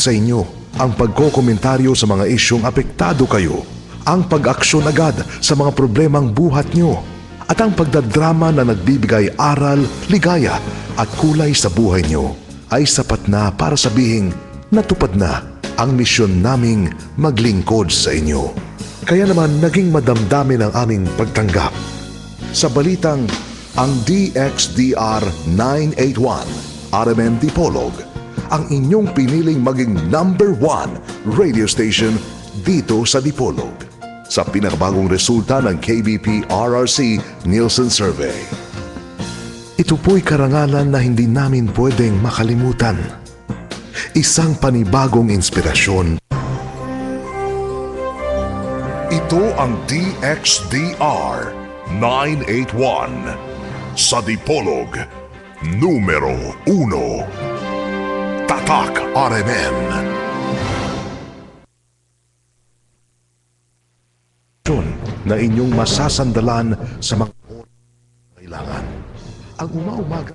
Sa inyo ang pagkokomentaryo sa mga isyong apektado kayo, ang pag-aksyon agad sa mga problemang buhat nyo, at ang pagdadrama na nagbibigay aral, ligaya at kulay sa buhay nyo ay sapat na para sabihing natupad na ang misyon naming maglingkod sa inyo. Kaya naman naging madamdamin ang aming pagtanggap sa balitang ang DXDR 981 RMN Dipolog ang inyong piniling maging number one radio station dito sa Dipolog sa pinakabagong resulta ng KBP RRC Nielsen Survey. Ito po'y karangalan na hindi namin pwedeng makalimutan. Isang panibagong inspirasyon. Ito ang DXDR 981 sa Dipolog, numero 1. Tatak RMN. Na inyong masasandalan sa mga kailangan. Ang uma-umaga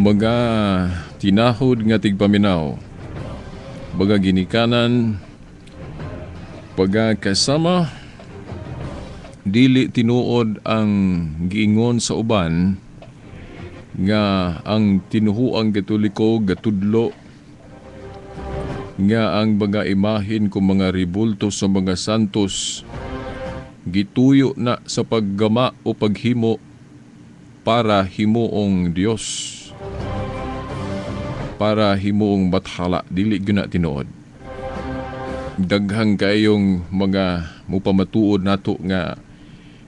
Mga tinahod nga tigpaminaw, baga ginikanan, baga kasama, dili tinuod ang giingon sa uban nga ang tinuhuang Katoliko gatudlo nga ang mga imahin kung mga ribulto sa mga santos gituyo na sa paggama o paghimo para himuong Dios, para himuong bathala. Dili gyud na tinuod. Daghang kayong mga mupamatuod nato nga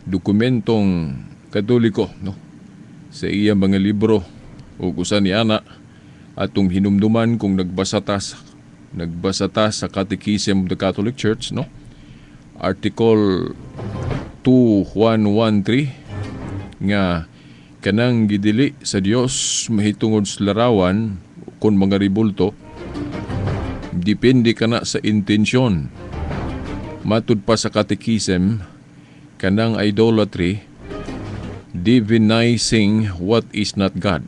dokumentong Katoliko, no, sa iya mga libro o usa ni ana atong hinumduman kung nagbasa ta sa Catechism of the Catholic Church, no, Article 2113 nga kanang gidili sa Dios mahitungod sa larawan kon mga ribulto, depende kana sa intensyon. Matud pa sa Catechism, kanang idolatry, divinizing what is not God.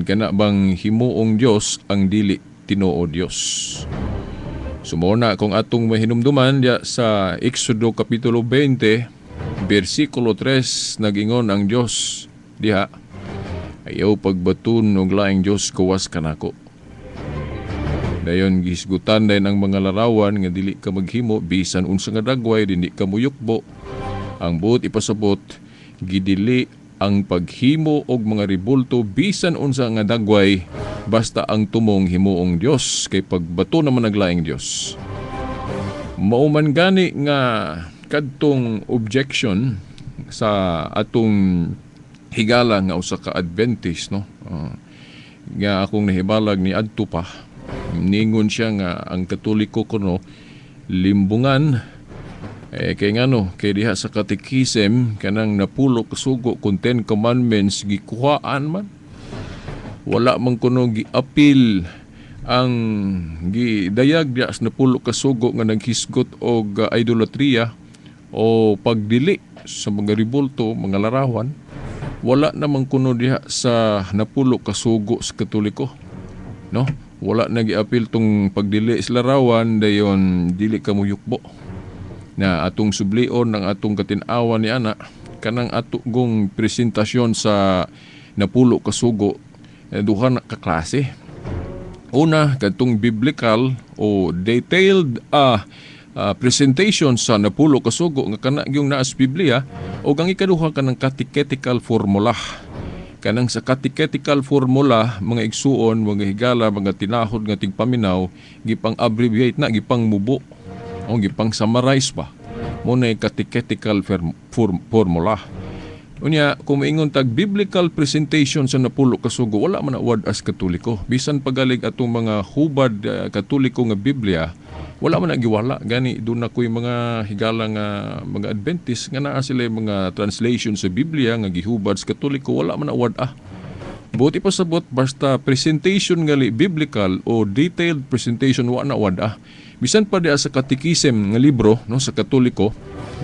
Kana bang himuong Dios ang dili tinuod Dios. Sumuna kung atong mahinumduman diya sa Exodo Kapitulo 20, versikulo 3, nagingon ang Dios diha, ayaw pagbaton og laing Dios kuwas kanako. Dayon gisgutan dayon ang mga larawan nga dili ka maghimo bisan unsa nga dagway, dili ka muyukbo. Ang buot ipasabot, gidili ang paghimo og mga ribulto bisan unsa nga dagway basta ang tumong himuong Dios, kay pagbato naman ang laing Dios. Mao man gani nga kadtong objection sa atong higala nga usa ka Adventist, no, nga akong nahibalag ni adto pa, ningon siya nga ang Katoliko kuno limbungan, kay ngano kay diha sa Catechism kanang napulo kasugo kun 10 commandments gikuhaan man, wala man kuno giapil ang gidayag diha sa napulo kasugo nga naghisgot og idolatria o pagdili sa mga ribulto, mga larawan. Wala namang kuno diha sa napulo kasugo sa Katoliko, no? Wala na giapil tong pagdili sa larawan dayon dili ka muyukbo. Na atong sublion ng atong katin-awan ni ana kanang ato gong presentasyon sa napulo ka sugo, eh, duha na ka klase. Una, kadtong biblical o detailed presentation sa napulo ka sugo nga kana yung naa sa Biblia, o ang ikaduha, kanang catechetical formula. Kanang sa catechetical formula, mga igsuon, mga higala, mga tinahod nga tigpaminaw, gipang abbreviate na, gipang mubo o gipang summarize ba mo na catechetical formula. Unya, kung maingon tag biblical presentation sa napulo ka sugo, wala man na wad as Katoliko. Bisan pagalig atong mga hubad Katoliko nga Biblia, wala man na giwala. Gani doon na ko'y mga higala nga mga Adventist nga naa sila yung mga translation sa Biblia nga gihubad sa Katoliko, wala man na wad ah. Buti pa sabot, basta presentation ngali biblical o detailed presentation, wa na wad ah. Bisan pa diya sa catechism nga libro, no, sa Katoliko,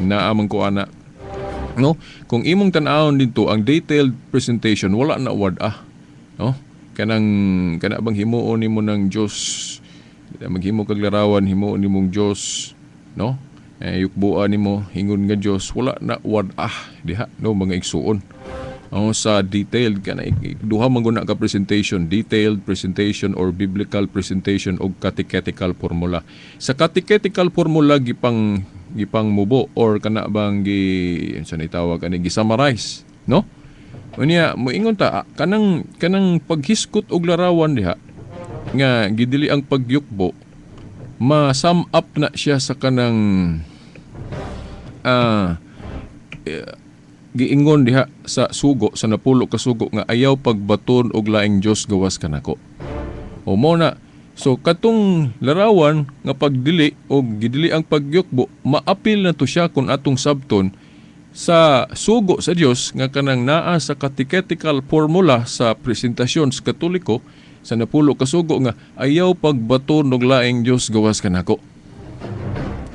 naamang ko ana, no, kung imong tan-awon dito ang detailed presentation, wala na wad ah, no. Kanang kana bang himuon nimo ng Dios, maghimo kag larawan, himuon nimong Dios, no, eh, yukbuan nimo ingon nga Dios, wala na wad ah diha, no, mga igsuon. Oh, sa detailed kana, duha man guna ka presentation, detailed presentation or biblical presentation og catechetical formula. Sa catechetical formula, gipang mubo or kana bang gi unsa na itawag ani, gi-summarize, no. Unya moingon ta, ah, kanang paghiskot og larawan diha nga gidili ang pagyukbo, ma-sum up na siya sa kanang giingon diha sa sugo, sa napulo ka sugo nga ayaw pagbaton og laing Dios gawas kanako. O mo na, so katong larawan nga pagdili o gidili ang pagyukbo, maapil na to siya kung atong sabton sa sugo sa Dios nga kanang naa sa catechetical formula sa presentasyon sa Katoliko sa napulo ka sugo nga ayaw pagbaton og laing Dios gawas kanako.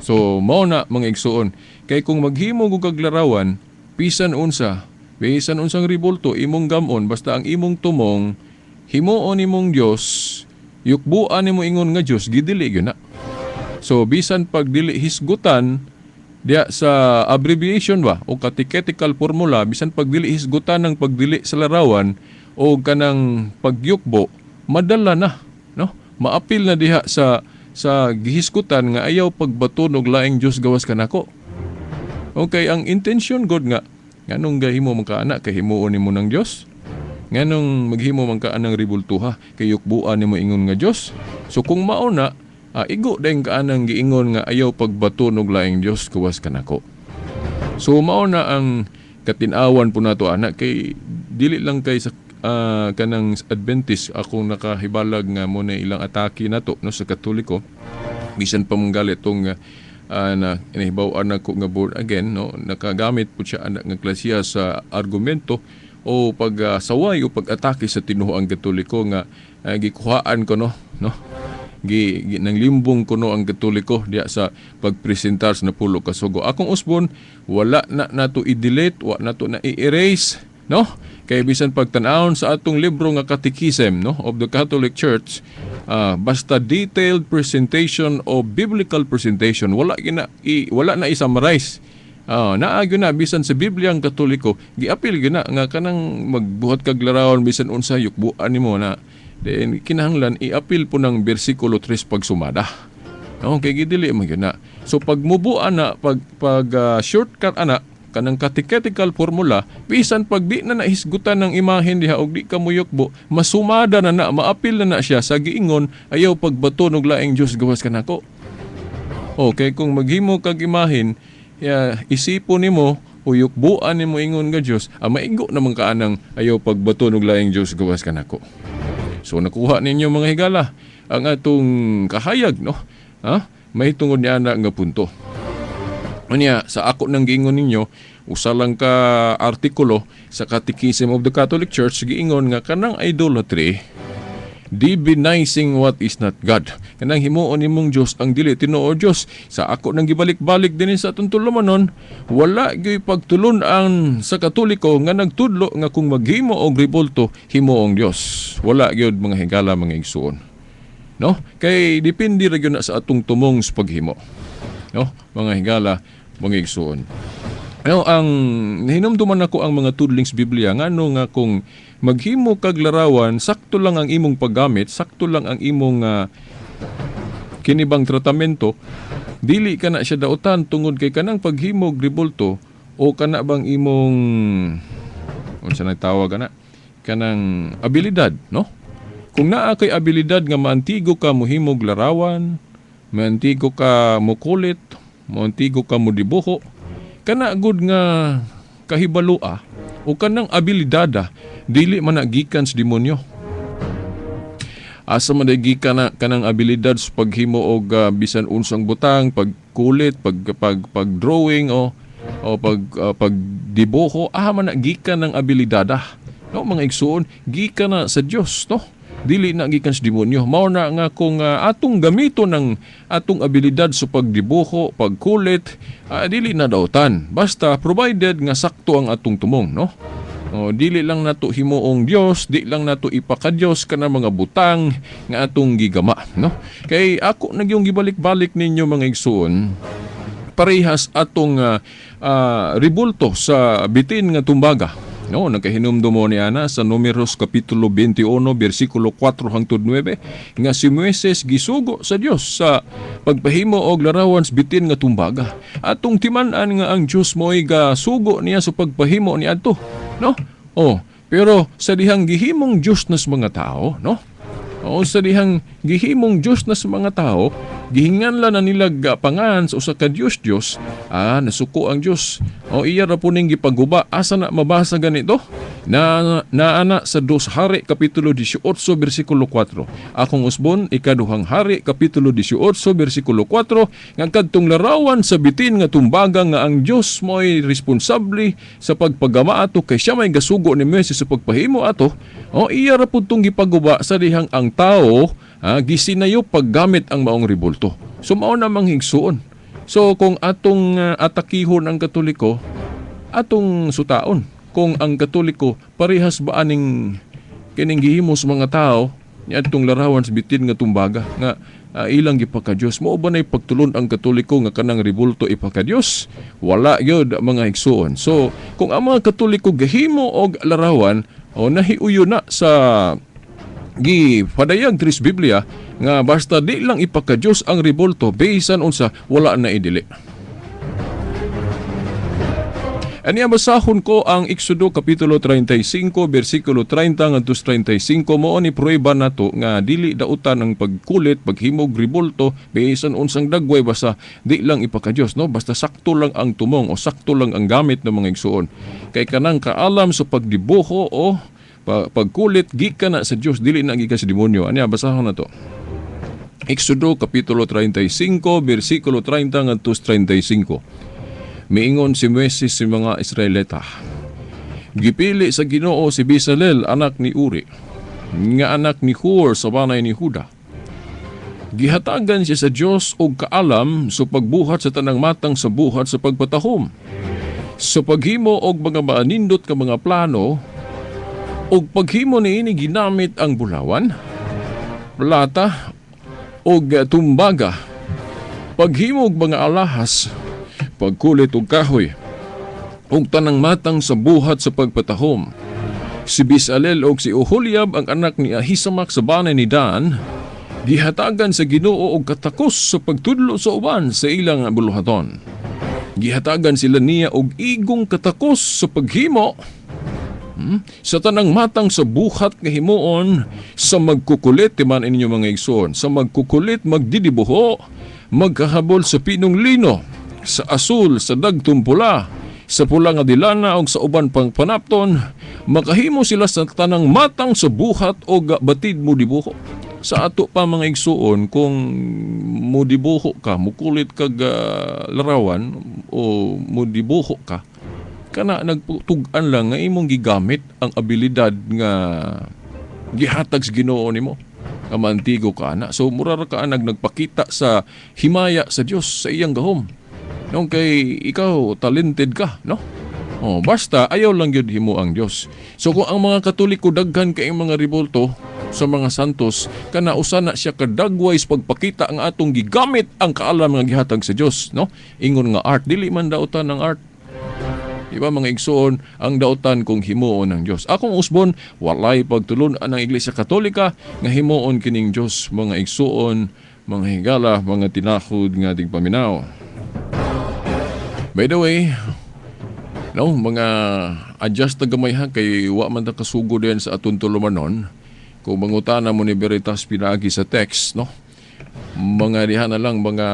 So mao na, mga igsuon, kay kung maghimo og kag larawan, bisan unsa, bisan unsang ribulto imong gamon, basta ang imong tumong himuon nimong Dios, yukbuan nimo ingon nga Dios, gidili gyud na. So bisan pag dili hisgutan diya sa abbreviation ba o catechetical formula, bisan pag dili hisgutan ng pagdili sa larawan o kanang pagyukbo, madala na, no, maapil na diha sa gihisgutan nga ayaw pagbaton og laing Dios gawas kanako. Okay, ang intention god nga nganong gahimo man ka ana kay himuon nimo ng Dios? Nganong maghimo man ka anang ribultuha kay yukbuan nimo ingon nga Dios? So kung mao na, igo dayon ka anang giingon nga ayaw pagbaton og laing Dios gawas kanako. So mao na ang katin-awan po nato ana, kay dili lang kay sa kanang Adventist akong nakahibalag nga mo na ilang atake nato, no, sa Katoliko. Bisan pa mong gali itong na inahibaw-an nako nga born again, no, nakagamit po siya anak nga klasiya sa argumento o pag saway o pag-atake sa tinuoang Katoliko nga gikuhaan ko, no, gi nanglimbong kuno ang Katoliko diya sa pagpresentar sa napulo ka sugo. Akong usbon, wala na nato i-delete, wa nato na i-erase, no? Kay bisan pagtan-awon sa atong libro nga Catechism, no, of the Catholic Church, basta detailed presentation o biblical presentation, wala na i-summarize. Naa gyud na bisan sa Biblia ang Katoliko, giapil gyud na nga kanang magbuhat kag larawan, bisan unsa yukbuan nimo na, then kinahanglan iapil po ng bersikulo 3 pagsumada. No, kay gidili man gyud na. So pag mubuan na, pag shortcut ana kanang catechetical formula, bisan pag di na nahisgutan ng imahen diha og di ka muyukbo, masumada na na, maapil na na siya sa giingon ayaw pagbaton og laing Dios gawas kanako. Okay, kung maghimo kag imahen, ya, isipon nimo o yukbuan nimo ingon nga Dios, maigo naman ka anang ayaw pagbaton og laing Dios gawas kanako. So nakuha ninyo, mga higala, ang atong kahayag, no? Ha? May tungod niya na nga punto. Unya, sa ako nang giingon ninyo, usa lang ka artikulo sa Catechism of the Catholic Church giingon nga kanang idolatry, divinizing what is not God. Kanang himuon nimong Dios ang dili tinuod Dios. Sa ako nang gibalik-balik dinhi sa atong tulumanon, wala gyud pagtulun-an sa Katoliko nga nagtudlo nga kung maghimo og rebulto, himuong Dios. Wala gyud, mga higala, mga igsuon. No? Kay depende ra gyud na sa atong tumong sa paghimo. no, mga higala, mga igsuon. Ano ang hinumduman nako ang mga tudlings Biblia, ngano nga kung maghimo kag larawan, sakto lang ang imong paggamit, sakto lang ang imong kinibang tratamento, dili ka na siya dautan tungod kay kanang paghimog ribulto o kana bang imong unsa na tawag ana kanang abilidad, no? Kung naa kay abilidad nga maantigo ka mohimog larawan, maantigo ka mokulit, maantigo ka modibuho, kana gud nga kahibaloa o kanang abilidada dili man na gikan sa demonyo. Asa man day gikan na kanang abilidad sa paghimo og bisan unsang butang, pagkulit, pag pag pag drawing o o pag pagdibuho, aha man na gikan ng abilidada, no, mga igsuon? Gikan na sa Dios, no? Dili na gikan sa demonyo. Mao na nga kung atong gamito ng atong abilidad sa pagdibuho, pagkulit, dili na dautan basta provided nga sakto ang atong tumong, no? O, dili lang nato himuong Dios, di lang nato ipakadiyos kana mga butang nga atong gigama, no? Kay ako nagyong gibalik-balik ninyo, mga igsuon, parehas atong ribulto sa bitin nga tumbaga. No, nagkahinumdum mo ni ana sa Numeros kapitulo 21 bersikulo 4 hangtod 9 nga si Moises gisugo sa Dios sa pagpahimo og larawan sa bitin nga tumbaga. Atong timan-an nga ang Dios mo'y gasugo niya sa pagpahimo ni adto, no? Oh, pero sa dihang gihimong Dios na sa mga tao, no? O sa dihang gihimong Dios na sa mga tao, gihinganlan na nila pangan sa usa ka Dios Dios, nasuko ang Dios. O iya ra po ning gipaguba. Asa na mabasa ganito? Na naana sa Dos Hari kapitulo 18 bersikulo 4. Akong usbon, Ikaduhang Hari kapitulo 18 bersikulo 4 nga kadtong larawan sa bitin nga tumbaga nga ang Dios mo'y responsable sa pagpagama ato kay siya may gasugo ni Moises sa pagpahimo ato. O iya ra pud tong gipaguba sa dihang ang tao gisinayo paggamit ang maong ribulto. So mao na manghigsuon. So kung atong atakihon ang Katoliko, atong sutaon. Kung ang Katoliko parehas ba aning kining gihimo sa mga tao niadtong larawan sa bitin nga tumbaga nga ilang gipakadiyos, mao ba nay pagtulon ang Katoliko nga kanang ribulto ipakadiyos? Wala gyud, mga igsuon. So kung ang mga Katoliko gahimo og larawan, o nahiuyo na sa gipadayag diri sa Biblia nga basta di lang ipakadiyos ang ribulto, bisan unsa, wala na idili. Aniya, basahon ko ang Exodo kapitulo 35 bersikulo 30 ngadto 35. Mao ni prueba nato nga dili dautan ang pagkulit, paghimog ribulto, bisan unsang dagway, basta di lang ipakadiyos, no? Basta sakto lang ang tumong o sakto lang ang gamit ng mga igsuon. Kay kanang kaalam sa pagdibuho o pagkulit gikan na sa Dios, dili na gikan sa demonyo. Aniya, basahon nato. Exodo kapitulo 35 bersikulo 30 ngadto 35. Miingon si Moises sa mga Israelita, gipili sa Ginoo si Bezalel, anak ni Uri, nga anak ni Hur sa banay ni Huda. Gihatagan siya sa Dios og kaalam sa pagbuhat sa tanang matang sa buhat sa pagpatahom, sa paghimo og mga maanindot ka mga plano, og paghimo niini ginamit ang bulawan, plata og tumbaga, paghimo og mga alahas, pagkulit og kahoy, ug tanang matang sa buhat sa pagpatahom. Si Bezalel og si Oholiab, ang anak ni Ahisamak sa banay ni Dan, gihatagan sa Ginoo og katakos sa pagtudlo sa uban sa ilang buluhaton. Gihatagan sila niya og igong katakos sa paghimo sa tanang matang sa buhat nga himuon sa magkukulit, timan ninyo, mga igsoon, sa magkukulit, magdidibuho, magkahabol sa pinong lino, sa asul, sa dagtong pula, sa pula nga dilana og sa uban pang panapton, makahimo sila sa tanang matang sa buhat og batid mo dibuho. Sa ato pa, mga igsuon, kung mudibuho ka, mukulit kag larawan o mudibuho ka, kana nagtug-an lang nga imong gigamit ang abilidad nga gihatag sa Ginoo nimo nga maantigo ka ana. So mura ra ka anag nagpakita sa himaya sa Dios sa iyang gahom. No, kay ikaw talented ka, no? Oh, basta ayaw lang gyud himo ang Dios. So kung ang mga Katoliko daghan kay mga ribulto, sa mga santos kana usa na siya kadagway sa pagpakita ang atong gigamit ang kaalam nga gihatag sa Dios, no? Ingon nga art, dili man dautan ang art. Di ba mga igsoon, ang dautan kung himuon ng Dios. Akong usbon, walay pagtulun-an ang Iglesia Katolika nga himuon kining Dios, mga igsoon, mga higala, mga tinakod nga tigpaminaw. By the way, no, mga adjust na gamay ha, kay wa man ta kasugod din sa atong tulumanon. Kung mangutana mo ni Veritas pinaagi sa text, no? Mga diha na lang mga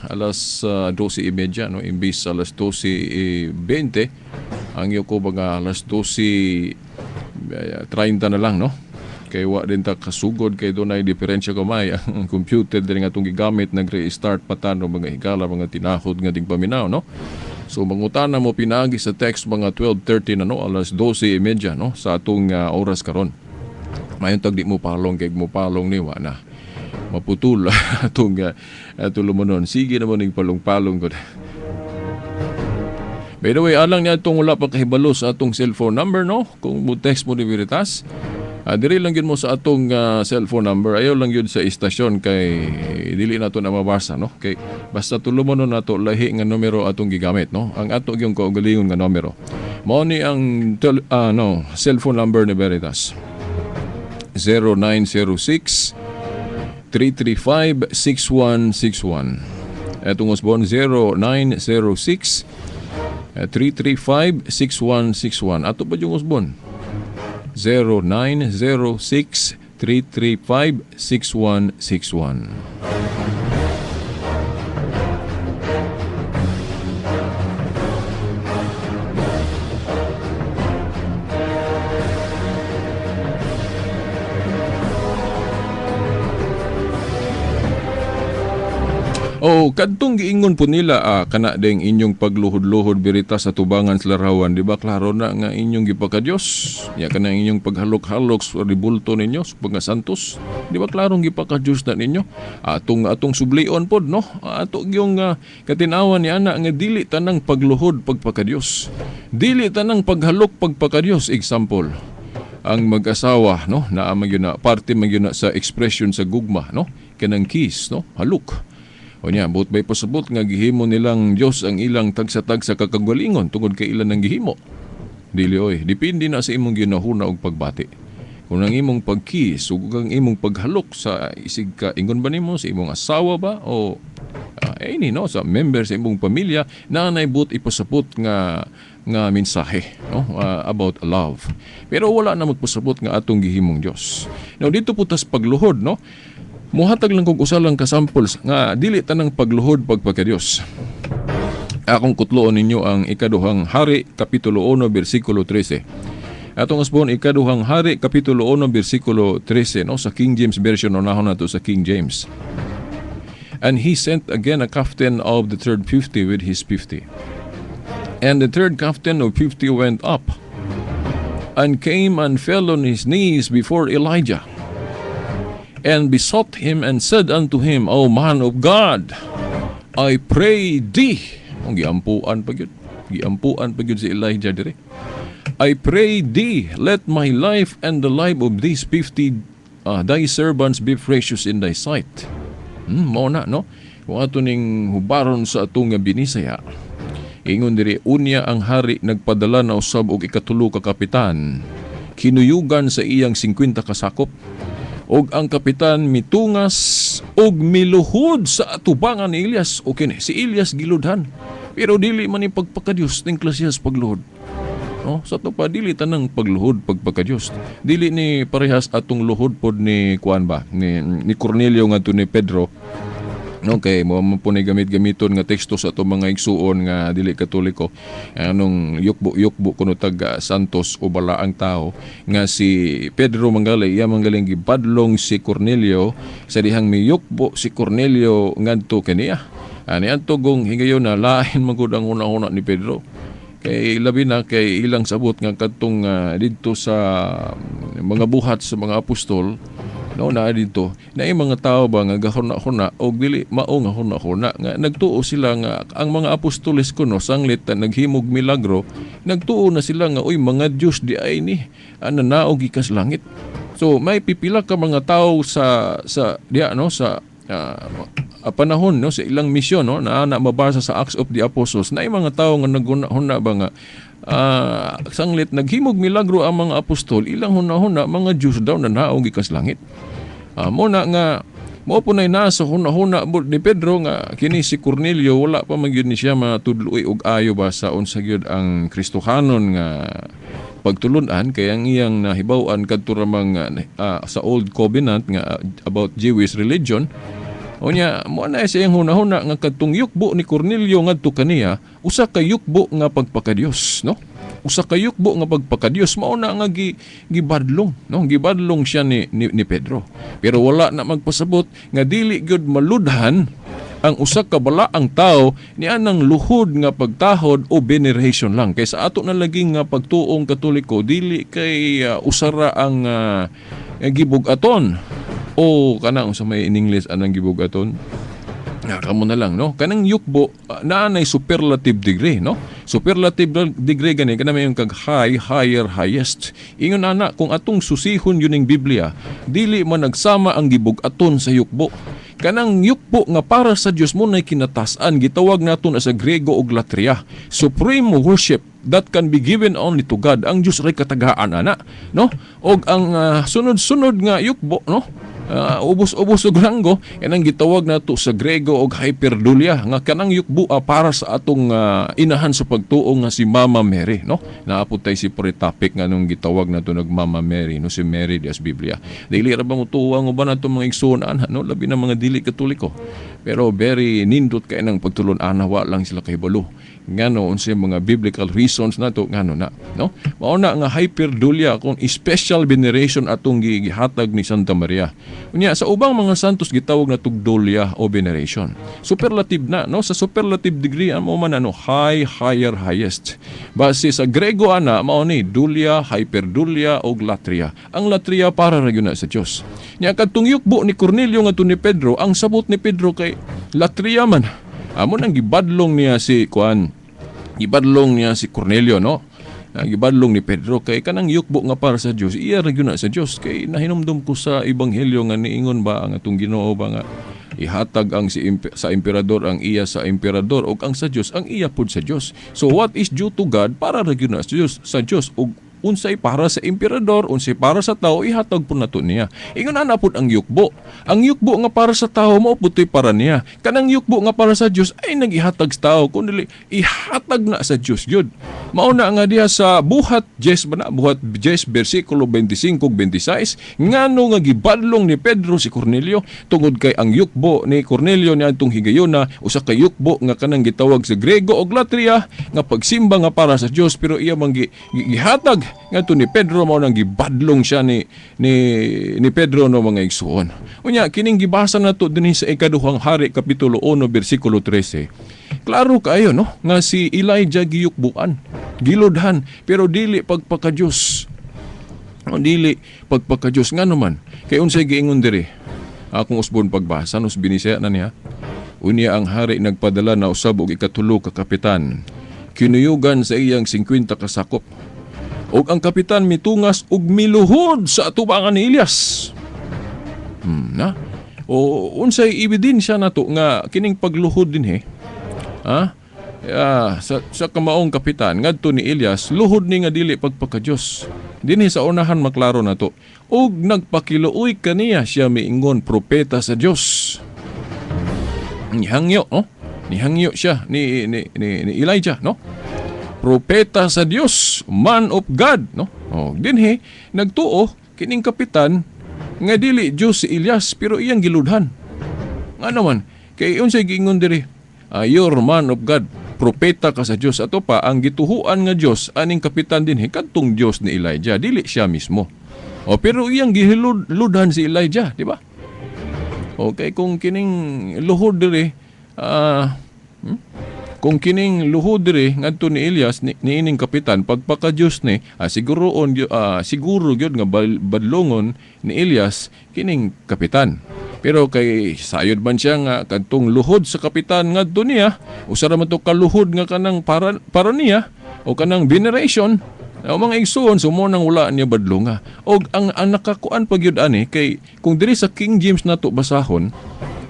alas 12:30, no, imbis alas 12:20, ang iyo ko mga alas 12:30 na lang, no? Kay wa din ta kasugod kay dunay diferensya gamay ang computer din nga atong gigamit nagre-start pa ta, no, mga higala, mga tinahod nga tigpaminaw, no? So mangutana mo pinaagi sa text mga 12:30 na, no, alas 12:30, no, sa atong oras karon. Mayon tag di mo palong kay mo palong ni wa na maputol atong tulumanon. Sige naman ning palong-palong gud. By the way, alang niya itong wala pa kahibalo sa atong cellphone number, no? Kung mo text mo ni Veritas, diri lang yun mo sa atong cellphone number. Ayaw lang yun sa istasyon kay dili nato na mabasa, no? Kay basta tulumanon nato lahi nga numero atong gigamit, no? Ang ato yung kaugalingon nga numero. Mao ni ang cellphone number ni Veritas. 0906 335 6161. Etong usbon 0906 335 6161. Ato pa yung usbon? 0906 335 6161. Oh, kadtong giingon po nila kana ding inyong pagluhod-luhod Veritas sa tubangan sa larawan, di ba klaro na nga inyong gipakadiyos? Ya kana inyong paghalok-halok sa ribulto ninyo sa mga santos, di ba klarong gipakadiyos na ninyo? Atong sublion pod, no? Ato yung katinawan ni ana nga dili tanang pagluhod pagpakadiyos. Dili tanang paghalok pagpakadiyos. Example, ang mag-asawa, no, naa man gyud na parte man gyud na sa expression sa gugma, no? Kanang kiss, no? Halok. O niya, buot bay pasabot nga gihimo nilang Dios ang ilang tagsa-tagsa kakagalingon tungod kay ilan ang gihimo. Dili oy, depende na sa imong ginahuna og pagbati. Kung ang imong pagkiss ug ang imong paghalok sa isig ka ingon ba nimo sa imong asawa ba o ini, no, sa member sa imong pamilya na nay buot ipasabot nga mensahe, no, about love. Pero wala na magpasabot nga atong gihimong Dios. Now dito po tas pagluhod, no. Muhatag lang kog usa lang ka samples nga dili tanang pagluhod pagpakadiyos. Akong kutloon ninyo ang ikaduhang Hari kapitulo 1 bersikulo 13. Atong asbon ikaduhang Hari kapitulo 1 bersikulo 13, no, sa King James version unahon nato sa King James. And he sent again a captain of the third 50 with his 50. And the third captain of 50 went up and came and fell on his knees before Elijah, and besought him and said unto him, O man of God, I pray thee. Ang giampuan pa gyud. Giampuan pa gyud si Elijah dire. I pray thee, let my life and the life of these 50 thy servants be precious in thy sight. Mao na, no? Kung ato ning hubaron sa atong binisaya, ingon diri, unya ang hari nagpadala na usab og ikatulo ka kapitan, kinuyugan sa iyang 50 kasakop. Og ang kapitan mitungas og miluhod sa atubangan ni Elias. O kini, si Elias giludhan. Pero dili man ni pagpakadiyos ning klasehas pagluhod. No? Sa to pa dili tanang pagluhod pagpakadiyos. Dili ni parehas atong luhod pod ni kuan ba ni Cornelio ngadto ni Pedro. Okay, mo man po ni gamit-gamiton nga teksto sa atong mga igsuon nga dili Katoliko. Anong yukbo-yukbo kuno tag santos o balaang tao nga si Pedro manggali, iya manggaling gibadlong si Cornelio sa dihang miyukbo si Cornelio ngadto kaniya. Ani adto gong higayon na lain man gud ang una-una ni Pedro. Kay labi na kay ilang sabot nga kadtong didto sa mga buhat sa mga apostol, no, na dito na yung mga tao ba nga gahuna-huna og dili mao nga huna-huna nga nagtuo sila nga ang mga apostoles kuno sanglit na naghimog milagro, nagtuo na sila nga uy mga Dios di ay ni nanaog gikas langit. So may pipila ka mga tao sa diya, no, sa panahon, no, sa ilang misyon, no, na na mabasa sa Acts of the Apostles na mga tao nga naghuna ba nga sanglit naghimog milagro ang mga apostol, ilang huna-huna mga Jews daw na naog gikas langit. Mo na nga mao po na nasa huna-huna ni Pedro nga kini si Cornelio wala pa man gyud ni siya matudloy og ayo ba sa unsa gyud ang Kristohanon nga pagtulunan, kay ang iyang nahibaw-an kadto ramang sa Old Covenant nga about Jewish religion. Unya, mo na sa iyang huna-huna nga kadtong yukbo ni Cornelio ngadto kaniya usa ka yukbo nga pagpakadios, no? Usa ka yukbo nga pagpakadios, mao na nga gibadlong, no? Gibadlong siya ni Pedro. Pero wala na magpasabot nga dili gyud maludhan ang usa ka balaang tao ni anang luhod nga pagtahod o veneration lang. Kay sa ato na laging nga pagtuong Katoliko, dili kay usara ang gibug-aton o kanang sa may in English anang gibug-aton. Ah, kamo na lang, no? Kanang yukbo, naa nay superlative degree, no? Superlative degree gani, kana may yung kag high, higher, highest. Ingon ana, kung atong susihon yun ning Biblia, dili man nagsama ang gibug-aton sa yukbo. Kanang yukbo nga para sa Dios mo nay kinatasan, gitawag nato na sa Grego og latria. Supreme worship that can be given only to God. Ang Dios ray katagaan ana, no? Og ang sunod-sunod nga yukbo, no? Ubos-ubos og ranggo, kanang gitawag nato sa Grego og hyperdulia, nga kanang yukbo para sa atong inahan sa pagtuo nga si Mama Mary, no? Naa pud tay separate topic nga nung gitawag nato nag Mama Mary, no, si Mary dias Biblia. Dili ra ba mo tuwa nga ba nato mga igsuon, no, labi na mga dili Katoliko, pero very nindot kay nang pagtulon-ana, wa lang sila kahibalo ngano unsay mga biblical reasons nato ngano na, no? Mao na nga hyperdulia kung special veneration atong gihatag ni Santa Maria. Unya sa ubang mga santos gitawag na dulia o veneration. Superlative na, no? Sa superlative degree mao man ano, high, higher, highest. Base sa Grego ana, mao ni dulia, hyperdulia og latria. Ang latria para ra gyud na sa Dios. Nya kadtong yukbo ni Cornelio ngadto ni Pedro, ang sabot ni Pedro kay latria man. Amo nang gibadlong niya si kuan. Gibadlong niya si Cornelio, no? Gibadlong ni Pedro kay kanang yukbo nga para sa Dios, iya ra gyud na sa Dios, kay nahinumdum ko sa ebanghelyo nga niingon ba ang atong Ginoo ba nga ihatag ang si sa emperador ang iya sa emperador ug ang sa Dios ang iya pud sa Dios. So what is due to God para ra gyud na sa Dios ug unsay para sa emperador, unsay para sa tao, ihatag po nato niya. Ingon ana pud ang yukbo. Ang yukbo nga para sa tao mao pud to'y para niya. Kanang yukbo nga para sa Dios ay nagihatag sa tao kun dili ihatag na sa Dios gyud. Mao na nga diha sa Buhat 10 ba na, Buhat 10 bersikulo 25 ug 26, ngano nga gibadlong ni Pedro si Cornelio? Tungod kay ang yukbo ni Cornelio niadtong higayona usa ka yukbo nga kanang gitawag sa Grego og latria, nga pagsimba nga para sa Dios, pero iya man gihatag ngadto ni Pedro, mao nang gibadlong siya ni Pedro, no, mga igsuon. Unya kining gibasa nato dinhi sa Ikaduhang Hari kapitulo 1 bersikulo 13. Klaro kaayo, no, nga si Elijah giyukbuan, giludhan, pero dili pagpakadiyos. O, dili pagpakadiyos, ngano man? Kay unsay giingon diri? Akong usbon pagbasa nos binisaya na niya. Unya ang hari nagpadala na usab og ikatulo ka kapitan. Kinuyugan sa iyang 50 kasakop. Og ang kapitan mitungas og miluhod sa atubangan ni Elias. Na? O unsay ebidensya nato nga kining pagluhod dinhi? Ha? Sa kamaong kapitan ngadto ni Elias, luhod ni nga dili pagpakadiyos. Dinhi sa unahan maklaro nato. Og nagpakiluoy kaniya siya miingon, "Propeta sa Dios." Nihangyo, no? Nihangyo siya ni Elijah, no? Propeta sa Dios, man of God, no? Oh, dinhi nagtuo kining kapitan nga dili Dios si Elias, pero iyang giludhan. Nga naman, kay unsay giingon diri? "You're man of God." Propeta ka sa Dios. Ato pa ang gituhuan nga Dios aning kapitan dinhi kadtong Dios ni Elijah, dili siya mismo. O pero iyang gihiludhan si Elijah, di ba? Okay, kung kining luhod diri kung kining luhod diri ngadto ni Elias niining kapitan pagpaka-Dios ni siguro gyud nga badlongon ni Elias kining kapitan. Pero kay sayod man siya nga kadtong luhod sa kapitan ngadto niya usa ra man to kaluhod nga kanang para niya o kanang veneration. Ang mga igsoon, so mo nang wala niya badlonga. Og ang nakakuan pag yun ani, kay kung diri sa King James nato basahon,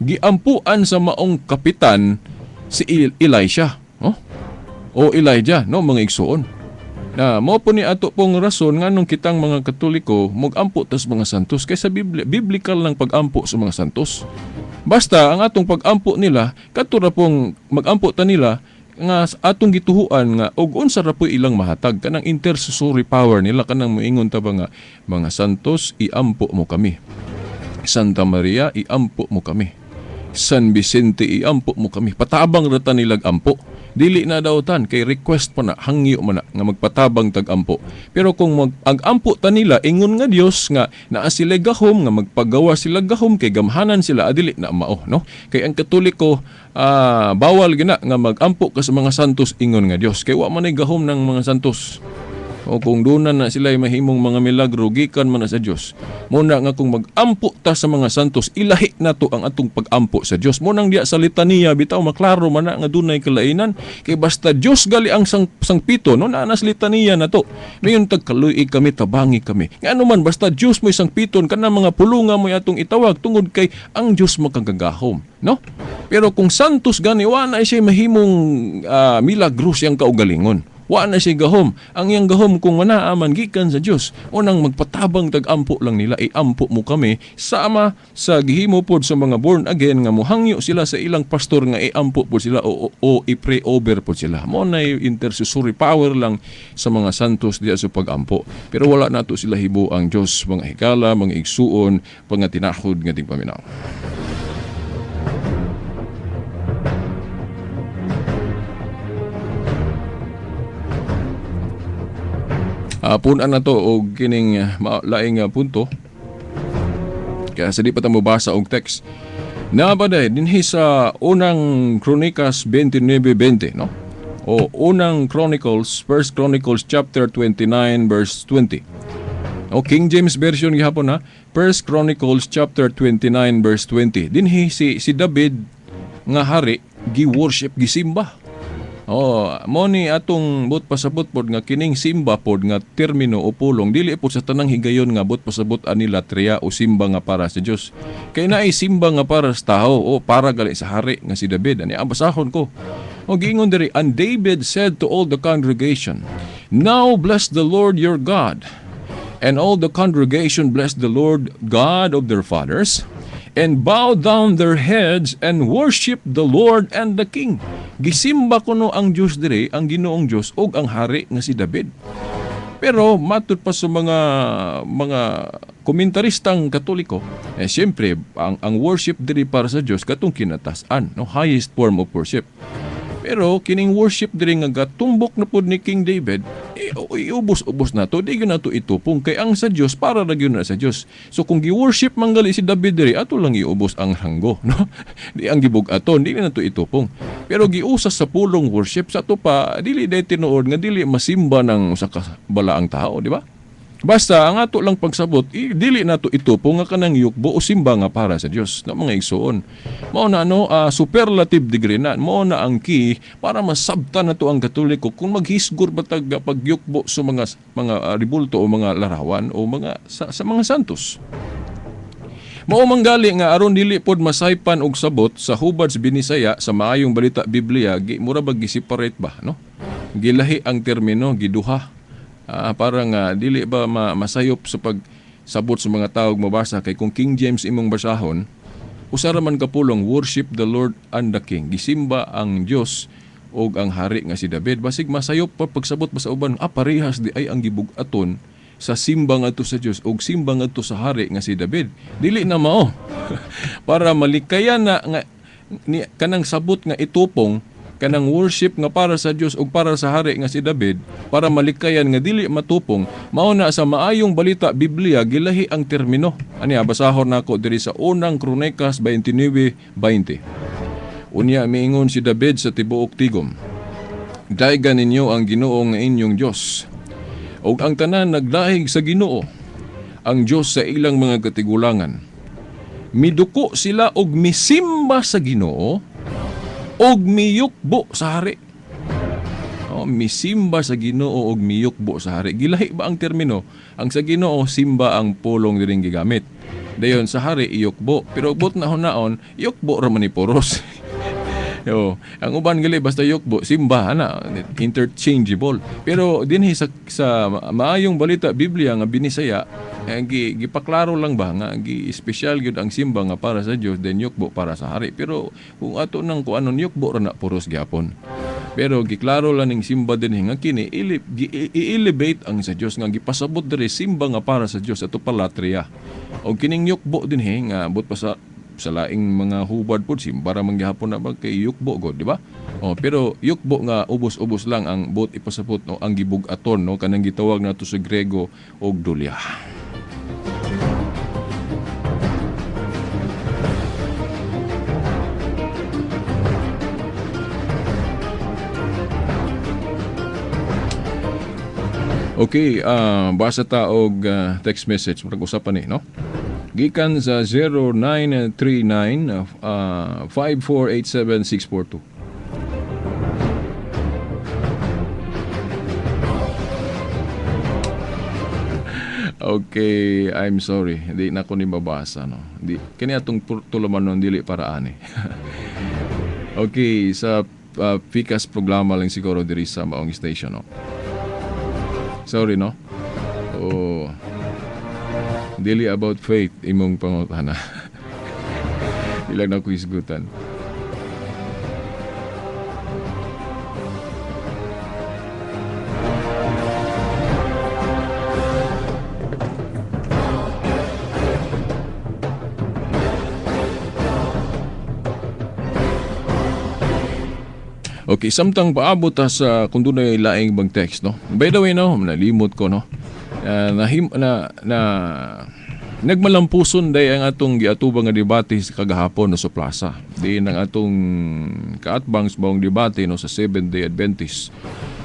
giampuan sa maong kapitan si Elisha, no? O Elijah, no, mga igsoon. Na mo po ni ato pong rason nganong kitang mga Katoliko magampo tas mga santos kaysa biblical lang pagampo sa mga santos. Basta ang atong pagampo nila kadto ra pong magampo ta nila nga atong gituhuan nga og unsa ra po ilang mahatag kanang intercessory power nila, kanang moingon ta ba nga mga santos iampo mo kami, Santa Maria iampo mo kami, San Vicente iampo mo kami. Patabang ra ta nilag ampo. Dili na daw tan kay request pa na, hangyo man na nga magpatabang tag-ampo. Pero kung mag-ampo ta nila ingon nga Dios nga naa sila gahom nga magpagawa sila gahom kay gamhanan sila, adili na mao, no? Kay ang Katoliko bawal gina nga mag-ampo ka sa mga santos ingon nga Dios kay wa man ay gahom ng mga santos. O kung doon na sila ay mahimong mga milagro gikan man na sa Dios. Muna nga kung mag-ampo ta sa mga santos, ilahi na to ang atong pag-ampo sa Dios. Munang diya sa litaniya bitaw maklaro man na nga dunay kalainan kay basta Dios gali ang sangpito, no, naa na sa litaniya na to. Mayon tagkaluy kami, tabangi kami. Ngano man basta Dios mo'y sangpiton kanang mga pulunga mo'y atong itawag tungod kay ang Dios makagagahom, no? Pero kung santos gani wa na siya mahimong milagro siyang kaugalingon. Wa na siya gahom. Ang iyang gahom kung manaaman gikan sa Dios. Unang magpatabang tag-ampo lang nila, iampo mo kami sama sa gihimo pod sa mga born again nga mohangyo sila sa ilang pastor nga iampo pod sila o i-pray over pod sila. Mo na intercessory power lang sa mga santos diya sa pag-ampo. Pero wala nato sila hibo ang Dios, mga higala, mga igsuon, mga tinahod nga tingpaminaw. Punan na to og kining laing punto. Kaya sa di pa ta mobasa og text. Nabaday dinhi sa unang Kronikas 29:20, no? O unang Chronicles, First Chronicles chapter 29 verse 20. O King James Version gihapon ha. First Chronicles chapter 29 verse 20. Dinhi si David nga hari gi-worship, gisimba. Oh, mo ni atong but pasabot pod nga kining simba pod nga termino o pulong dili pod sa tanang higayon nga but pasabot ani latria o simba nga para sa Dios. Kay naay simba nga para sa tao o para gali sa hari nga si David. Ani ang basahon ko. O giingon diri, and David said to all the congregation, now bless the Lord your God. And all the congregation blessed the Lord God of their fathers, and bowed down their heads and worship the Lord and the King. Gisimba kuno ang Dios dire, ang Ginoong Dios ug ang hari nga si David. Pero matud pa sa mga komentaristang Katoliko, siyempre ang worship diri para sa Dios katong kinatasan, no, highest form of worship. Pero kining worship diri nga gatumbok na pud ni King David, iubos-ubos na to, di gyud nato itupong kay ang sa Dios para ra gyud na sa Dios. So kung gi-worship man gali si David diri, ato lang iubos ang hanggo, no? Di ang gibug-aton, di na nato itupong. Pero giusa sa pulong worship sa ato pa, dili day tinuod nga dili masimba ng usa ka balaang tao, di ba? Basta ang ato lang pagsabot, dili nato itupong nga kanang yukbo o simba nga para sa Dios na mga igsoon. Mao na no, superlative degree na, mao na ang key para masabtan nato ang Katoliko kung maghisgor ba tag pagyukbo sa mga ribulto o mga larawan o mga sa mga santos. Mao manggali nga aron dili pod masaypan og sabot sa hubad sa Binisaya sa maayong balita Biblia, mura ba giseparate ba, no? Gilahi ang termino, giduha. Parang dili ba masayop sa pagsabot sa mga tawo mabasa kay kung King James imong basahon, usa ra man ka pulong, worship the Lord and the King. Gisimba ang Dios og ang hari nga si David. Basig masayop pa pagsabot ba sa uban, parehas di ay ang gibug-aton sa simba ngadto sa Dios og simba ngadto sa hari nga si David. Dili na mao. Para malikayan na nga ni, kanang sabot nga itupong kanang worship nga para sa Dios ug para sa hari nga si David, para malikayan nga dili matupong, mao na sa maayong balita Biblia gilahi ang termino. Ani basahon nako diri sa unang Kronikas 29:20. Unya miingon si David sa tibuok tigom, daygan ninyo ang Ginoo nga inyong Dios, ug ang tanan nagdahig sa Ginoo, ang Dios sa ilang mga katigulangan. Miduko sila og misimba sa Ginoo og miyukbo sa hari. No, misimba sa Ginoo og miyukbo sa hari. Gilahi ba ang termino? Ang sa Ginoo simba ang pulong diring gigamit. Dayon sa hari iyukbo, pero buot na hunaon yukbo ra man ni puros. Yo, ang uban gali basta yukbo simba ana, interchangeable. Pero dinhi sa maayong balita Biblia nga binisaya, gipaklaro lang ba nga gi espesyal gyud ang simba nga para sa Dios, then yukbo para sa hari. Pero kung ato nang kuanon yukbo ra na puros gyapon. Pero giklaro lang ning simba dinhi nga kini i-elevate ang sa Dios nga gipasabot diri simba nga para sa Dios ato palatria. Og kining yukbo dinhi nga but pa sa laing mga hubad pud simba ra man gihapon na ba kay yukbo god, di ba? Oh, pero yukbo nga ubos-ubos lang ang buot ipasabot, no, ang gibug-aton, no, kanang gitawag nato sa Grego og dulya. Okay, basa ta og text message murag usapan ni, no? Gikan sa 0939 5487642. Okay, I'm sorry. Di na ko ni mabasa, no. Di kini atong tuluman nun dili para ani. Okay, sa Pikas programa lang siguro diri sa maong station, no. Sorry, no. Oh. Dili about faith imong pangutana. Ilang na ko hisgutan. Okay, samtang paabot ta sa kung dunay laing bang text, no. By the way, no, nalimot ko, no. Nagmalampuson day ang atong giatubang nga debate sa kagahapon, no, sa plaza. Di nang atong kaatbang sa maong debate, no, sa Seventh Day Adventist,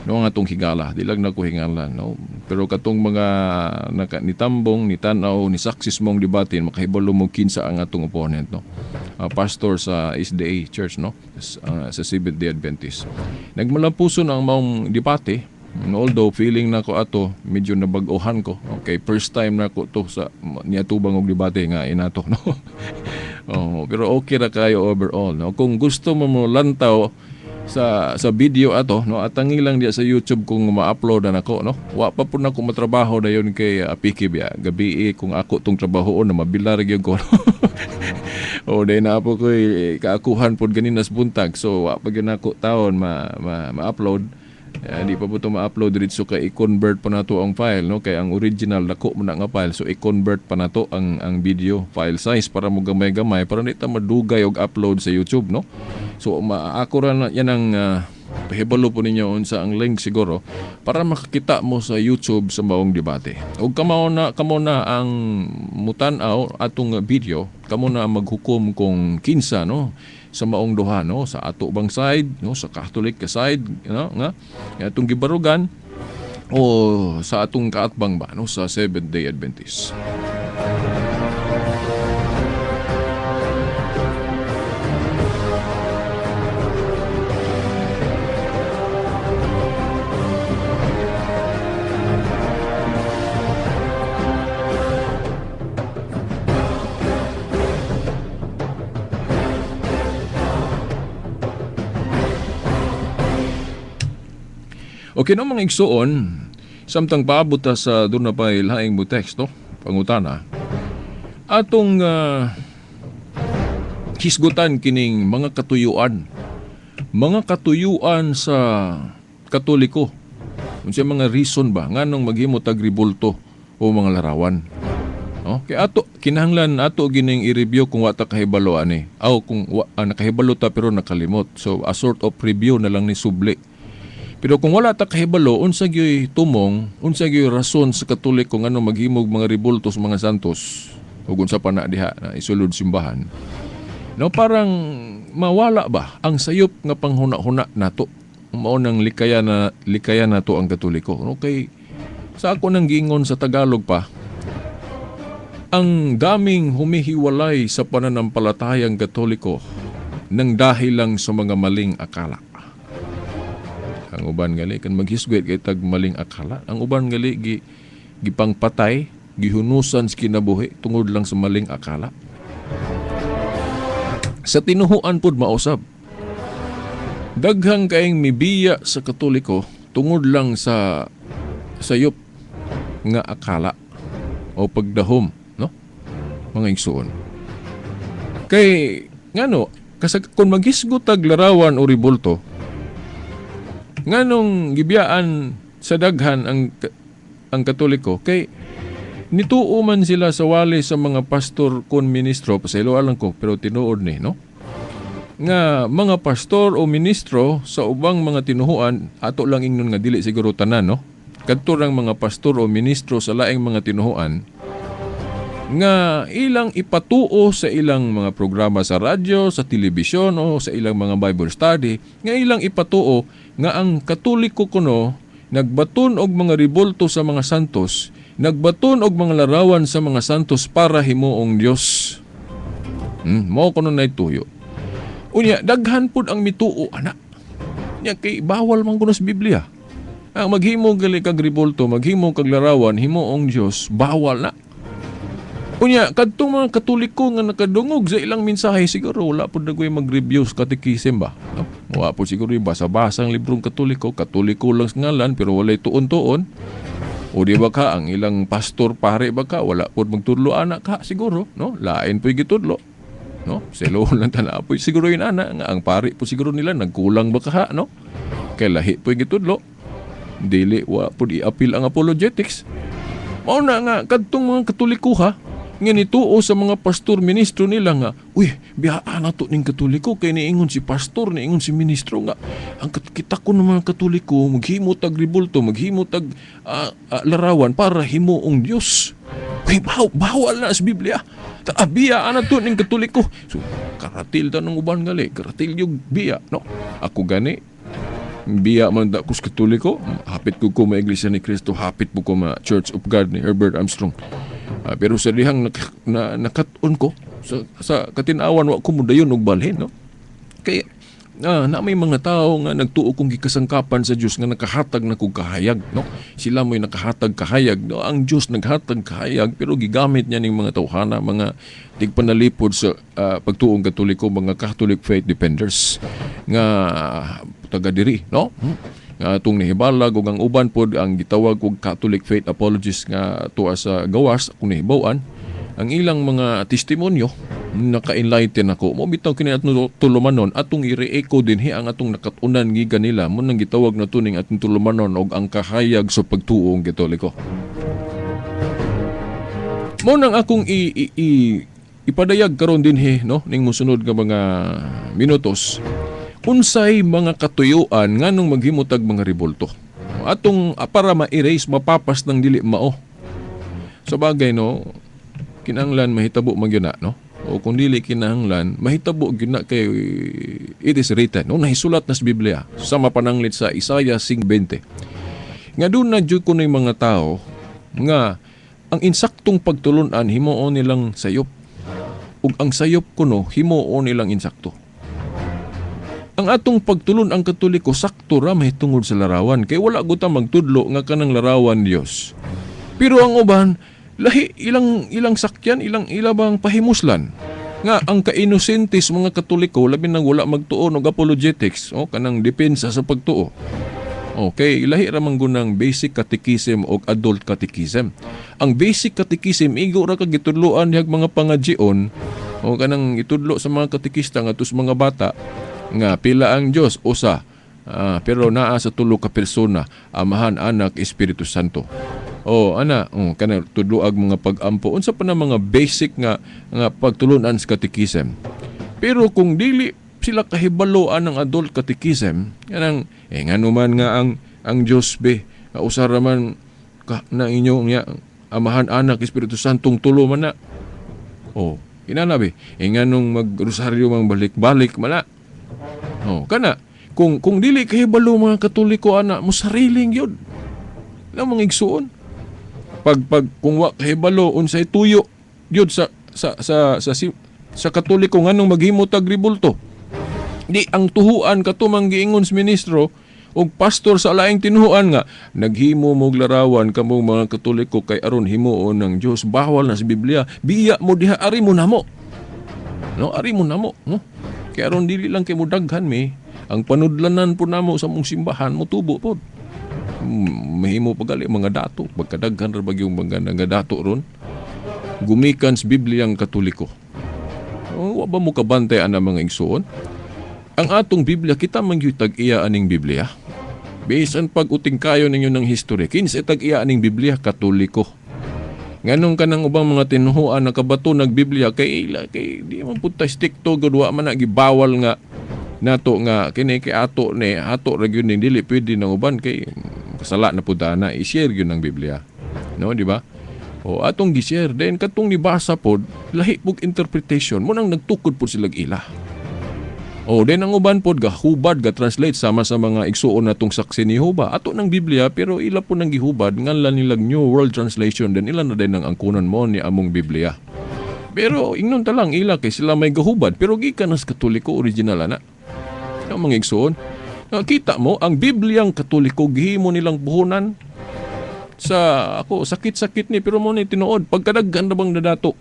no, ang atong higala. Di lang nako hingala, no. Pero katong mga nitambong, nitanaw, ni saksis mong debate, makahibalo mo kinsa ang atong opponent, no. Pastor sa SDA Church, no, sa Seventh Day Adventist. Nagmalampuson ang maong debate. Although feeling na ko ato medyo nabag-ohan ko. Okay, first time na ko to sa niatubang og debate nga inato, no. Oh, pero okay ra kayo overall, no. Kung gusto mo mo lantaw sa video ato, no, atangi lang diya sa YouTube kung ma-upload na nako, no. Wa pa pud nako matrabaho dayon kay Apiki biya. Gabi kung ako tong trabahoon na mabilar gyud ko. O day na po ko kaakuhan pud ganina sa buntag. So wa pa gyud nako taon ma-upload. Di pa po ito ma-upload diretso kay i-convert pa nato ang file, no, kay ang original dako man nga file, so i-convert pa nato ang video file size para mo gamay-gamay para di ta madugay og upload sa YouTube, no. So ako ra na yan ang pahibalo po ninyo unsa ang link siguro para makakita mo sa YouTube sa maong debate. Og kamo na ang mutan-aw atong video, kamo na ang maghukom kung kinsa, no, sa maong duha, no, sa ato bang side, no, sa Catholic ka side, no, nga atong gibarugan, o sa atong kaatbang ba, no, sa Seventh Day Adventist. Okay, no, mga igsuon, samtang paabot ta sa doon na pa'y laing mo teksto, pangutana, atong hisgutan kining mga katuyuan. Mga katuyuan sa Katoliko. Unsa mga reason ba nganong maghimo tag ribulto o mga larawan? No? Kaya ato kinahanglan ato gining i-review kung wa ta kahibalo ani. Aw kung wa, nakahibalo ta pero nakalimot. So a sort of review na lang ni subli. Pero kung wala ta kahibalo, unsa gyoy tumong, unsa gyoy rason sa Katoliko ngano maghimog mga ribulto sa mga santos ug unsa pa na diha na isulod simbahan. No, parang mawala ba ang sayop nga panghuna-huna nato? Mao nang likaya nato ang Katoliko. No, kay sa ako nang giingon sa Tagalog pa, ang daming humihiwalay sa pananampalatayang Katoliko nang dahil lang sa mga maling akala. Ang uban gali kan maghisgot kay tag maling akala. Ang uban gali gipangpatay, gihunusan sa kinabuhi tungod lang sa maling akala. Sa tinuhuan pud mausab. Daghang kaayong mibiya sa Katoliko tungod lang sa sayop nga akala o pagdahom, no? Mga igsuon. Kay ngano kasag kung maghisgot tag larawan o ribulto, nganong gibiyaan sa daghan ang Katoliko? Kay nituo man sila sa wali sa mga pastor kon ministro, pasaylo lang ko pero tinuod ni, no, nga mga pastor o ministro sa ubang mga tinuhuan, ato lang ingnon nga dili siguro tanan, no, kadto rang mga pastor o ministro sa laing mga tinuhuan nga ilang ipatuo sa ilang mga programa sa radyo, sa telebisyon o sa ilang mga Bible study, nga ilang ipatuo nga ang Katoliko kuno nagbaton og mga ribulto sa mga santos, nagbaton og mga larawan sa mga santos para himuong Dios. Mao kuno na ituyo. Unya daghan pud ang mituo ana. Nya kay bawal man kuno sa Biblia. Ang maghimo gali kag ribulto, maghimo kag larawan, himuong Dios, bawal na. Unya kadtong mga Katoliko nga nakadungog sa ilang mensahe, siguro wala pud nagoy mag-review sa catechism ba, no? Wala pud siguro yung basa-basa ang librong Katoliko, Katoliko lang sa ngalan pero walay tuon-tuon. O di ba ka ang ilang pastor pare ba ka wala pud magtudlo ana ka siguro, no? Lain pud gitudlo, no? Selo lang tanaw pud siguro yun ana nga ang pare pud siguro nila nagkulang ba ka, no? Kay lahi pud gitudlo. Dili wa pud i-appeal ang apologetics. Mao na nga kadtong mga Katoliko ha nga nituo sa mga pastor ministro nila nga, uy, biyaan na to ning Katoliko kay niingon si pastor, niingon si ministro nga ang kita ko ng mga Katoliko maghimo tag ribulto, maghimo tag larawan para himuong Dios. Uy, bawal na sa Biblia. Biyaan na to ning Katoliko. So karatil ta ng uban gali, karatil yung biya, no? Ako gani biya man da ko sa Katoliko, hapit ko ko ma Iglesia ni Cristo, hapit po ko ma Church of God ni Herbert Armstrong. Pero sa dihang nakat-on ko sa katinawan, wa ko modayon og balhin, no? Kay na may mga tao nga nagtuo kong gikasangkapan sa Dios nga nakahatag na kog kahayag, no? Sila mo'y nakahatag kahayag, no? Ang Dios naghatag kahayag pero gigamit niya ning mga tawhana, mga tigpanalipod sa pagtuong Katoliko, mga Catholic faith defenders nga taga diri, no? Nga atong nahibalag ug ang uban pod ang gitawag og Catholic faith apologists nga tuwa sa gawas, akong nahibaw-an ang ilang mga testimonyo, naka-enlighten ako. Mo bitaw kini atong tulumanon, atong i-re-echo dinhi ang atong nakat-unan gikan nila, mo nang gitawag na tuning atong tulumanon og ang kahayag sa pagtuong Katoliko. Mo nang akong ipadayag karon dinhi, no, ning mosunod nga mga minutos, unsay mga katuyuan nganong maghimutag mga ribulto atong para ma-erase, mapapas ng dili mao. Sa bagay, no, kinahanglan mahitabo man gyud na, no? O kung dili kinahanglan mahitabo gyud na kay it is written, no, nahisulat na sa Biblia sa mapananglit sa Isaiah 5:20 nga doon na jud kunoy mga tao nga ang insaktong pagtulun-an himuon nilang sayop ug ang sayop kuno himuon nilang insakto. Ang atong pagtulon ang Katoliko sakto ra mahitungod sa larawan kay wala gud ta magtudlo nga kanang larawan Dios. Pero ang uban lahi ilang sakyan, ilang ilabang pahimuslan nga ang kainosente sa mga Katoliko, labi nang wala magtuon og apologetics o kanang depensa sa pagtuo. Okay, ilahi ra man gunang basic catechism o adult catechism. Ang basic catechism igo ra ka gitudloan dihag mga pangajion o kanang itudlo sa mga katekista ngadto sa mga bata nga pila ang Dios, usa, pero naa sa tulo ka persona, Amahan, Anak, Espiritu Santo. O ana, kana tudloag mga pag-ampo, unsa pa na mga basic nga nga pagtulunan sa catechism. Pero kung dili sila kahibaloan ng adult catechism, kanang ngano man nga ang Dios be, usa ra man ka, na inyo nga Amahan, Anak, Espiritu Santong tulo man na. O inana be, nganong magrosaryo mang balik-balik man na. Oh, kana kung dili kahibalo mga Katoliko ana, mo sariling gyud. Na mga igsuon. Pag kung wa kahibalo unsay tuyo gyud sa Katoliko nganong maghimo tag ribulto. Di ang tuhuan kato mang giingon sa ministro Og pastor sa laing tinuhuan nga naghimo mog larawan kamong mga Katoliko kay aron himuon ng Dios, bawal na sa Biblia. Biya mo diha, ari mo namo. No, ari mo namo, no? Kay aron dili lang kay mo daghan mi, ang panudlanan po namo sa mong simbahan motubo pod. Mahimo pagali mga dato, pagkadaghan ra bagyong mga nga dato ron. Gumikan sa Bibliang Katoliko. Oh, wa ba mo kabantay ana, mga igsuon? Ang atong Biblia, kita man gyud tag-iya aning Biblia. Bisan pag uting kayo ninyo ng history, kinsa tag-iya aning Biblia? Katoliko. Nganong kanang ubang mga tinuhuan nakabato nag Biblia kay ila kay di man pud ta strikto gud, wa man na gibawal nga nato nga kini kay ato ni ato ra gyud ning dili pwede ng uban kay kasala na pud ana i-share gyud ng Biblia. No, di ba? O atong gi-share then katong nibasa pod lahi pug interpretation mo nang nagtukod pud sila ila. O then ang uban pod gahubad, ga-translate sama sa mga igsuon natong Saksi ni Jehova. Ato ng Biblia pero ila po nang gihubad, nganlan nilag New World Translation, then ila na din ang angkunan mo ni among Biblia. Pero ingnon ta lang ila kay sila may gahubad pero gikan nas Katoliko original ana. Ang mga igsuon, kita mo ang Bibliang Katoliko gihimo nilang puhunan sa ako sakit-sakit ni pero mo ni tinuod pagkadaghan na bang nadato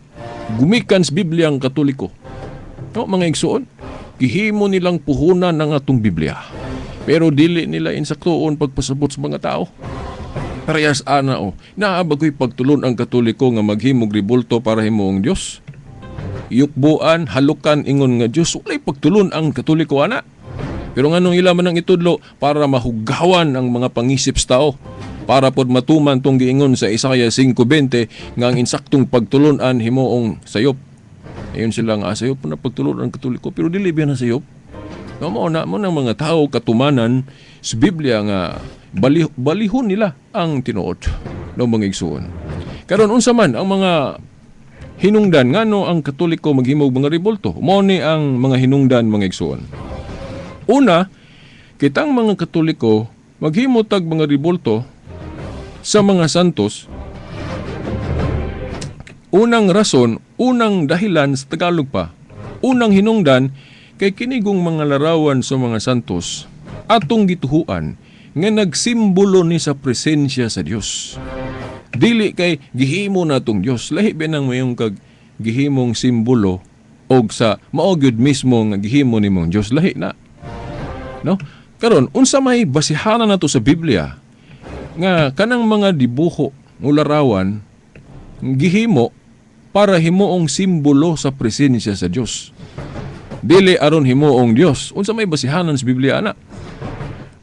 gumikan sa Bibliang Katoliko. No, mga igsuon, gihimo nilang puhunan ng atong Biblia. Pero dili nila insaktoon pagpasabot sa mga tao. Parehas ana o, naa ba ko'y pagtulon ang Katoliko nga maghimog ribulto para himuong Dios? Yukbuan, halukan ingon nga Dios, walay pagtulon ang Katoliko ana. Pero nganong ila man ang itudlo para mahugawan ang mga pangisip sa tao, para pod matuman tong giingon sa Isaiah 5:20 nga ang insaktong pagtulunan himuong sayop. Ayon sila nga sayop na pagtulon ang Katoliko pero dili biya na sayop. No, mo na mo ng mga tao katumanan sa Biblia nga balihon nila ang tinuod, no, mga igsuon. Karon, unsa man ang mga hinungdan ngano ang Katoliko maghimog mga rebulto? Mao ni ang mga hinungdan, mga igsuon. Una, kitang mga Katoliko maghimo tag mga rebulto sa mga santos. Unang rason, unang dahilan sa Tagalog pa, unang hinungdan kay kinigong mga larawan sa mga santos atong gituhuan nga nagsimbolo ni sa presensya sa Dios. Dili kay gihimo natong Dios, lahi ba nang mayong kag gihimong simbolo og sa mao gyud mismo nga gihimo nimong Dios, lahi na. No? Karon, unsa may basihanan nato sa Biblia nga kanang mga dibuho o larawan gihimo para himuong simbolo sa presensya sa Dios? Dili aron himuong Dios. Unsa may basihanan sa Biblia ana?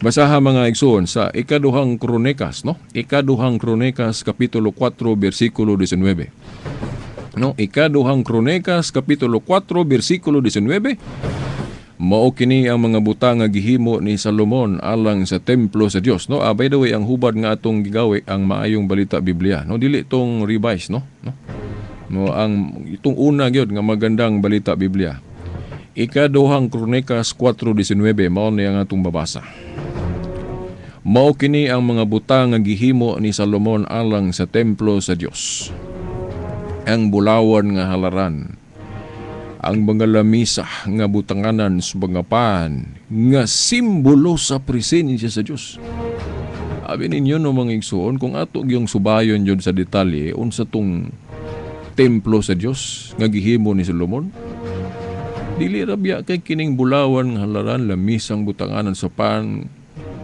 Basaha, mga igsoon, sa Ikaduhang Kronikas, no? Ikaduhang Kronikas kapitulo 4 bersikulo 19. No, Ikaduhang Kronikas kapitulo 4 bersikulo 19. Mao kini ang mga butang nga gihimo ni Salomon alang sa templo sa Dios, no? Ah, by the way, ang hubad nga atong gigawi ang Maayong Balita Biblia, no? Dili tong revise, no? No. No, ang itong una gyud nga Magandang Balita Biblia. Ikaduhang Kronikas 4:19, mao ni ang atong babasa. Mao kini ang mga butang nga gihimo ni Salomon alang sa templo sa Dios. Ang bulawan nga halaran, ang mga lamisa nga butanganan sa mga pan nga simbolo sa presensya sa Dios. Abi ninyo, no, mga igsuon, kung ato gyung subayon yun sa detalye unsa tong templo sa Dios nga gihimo ni Solomon, dili ra biya kay kining bulawan nga halaran, lamisang butanganan sa pan.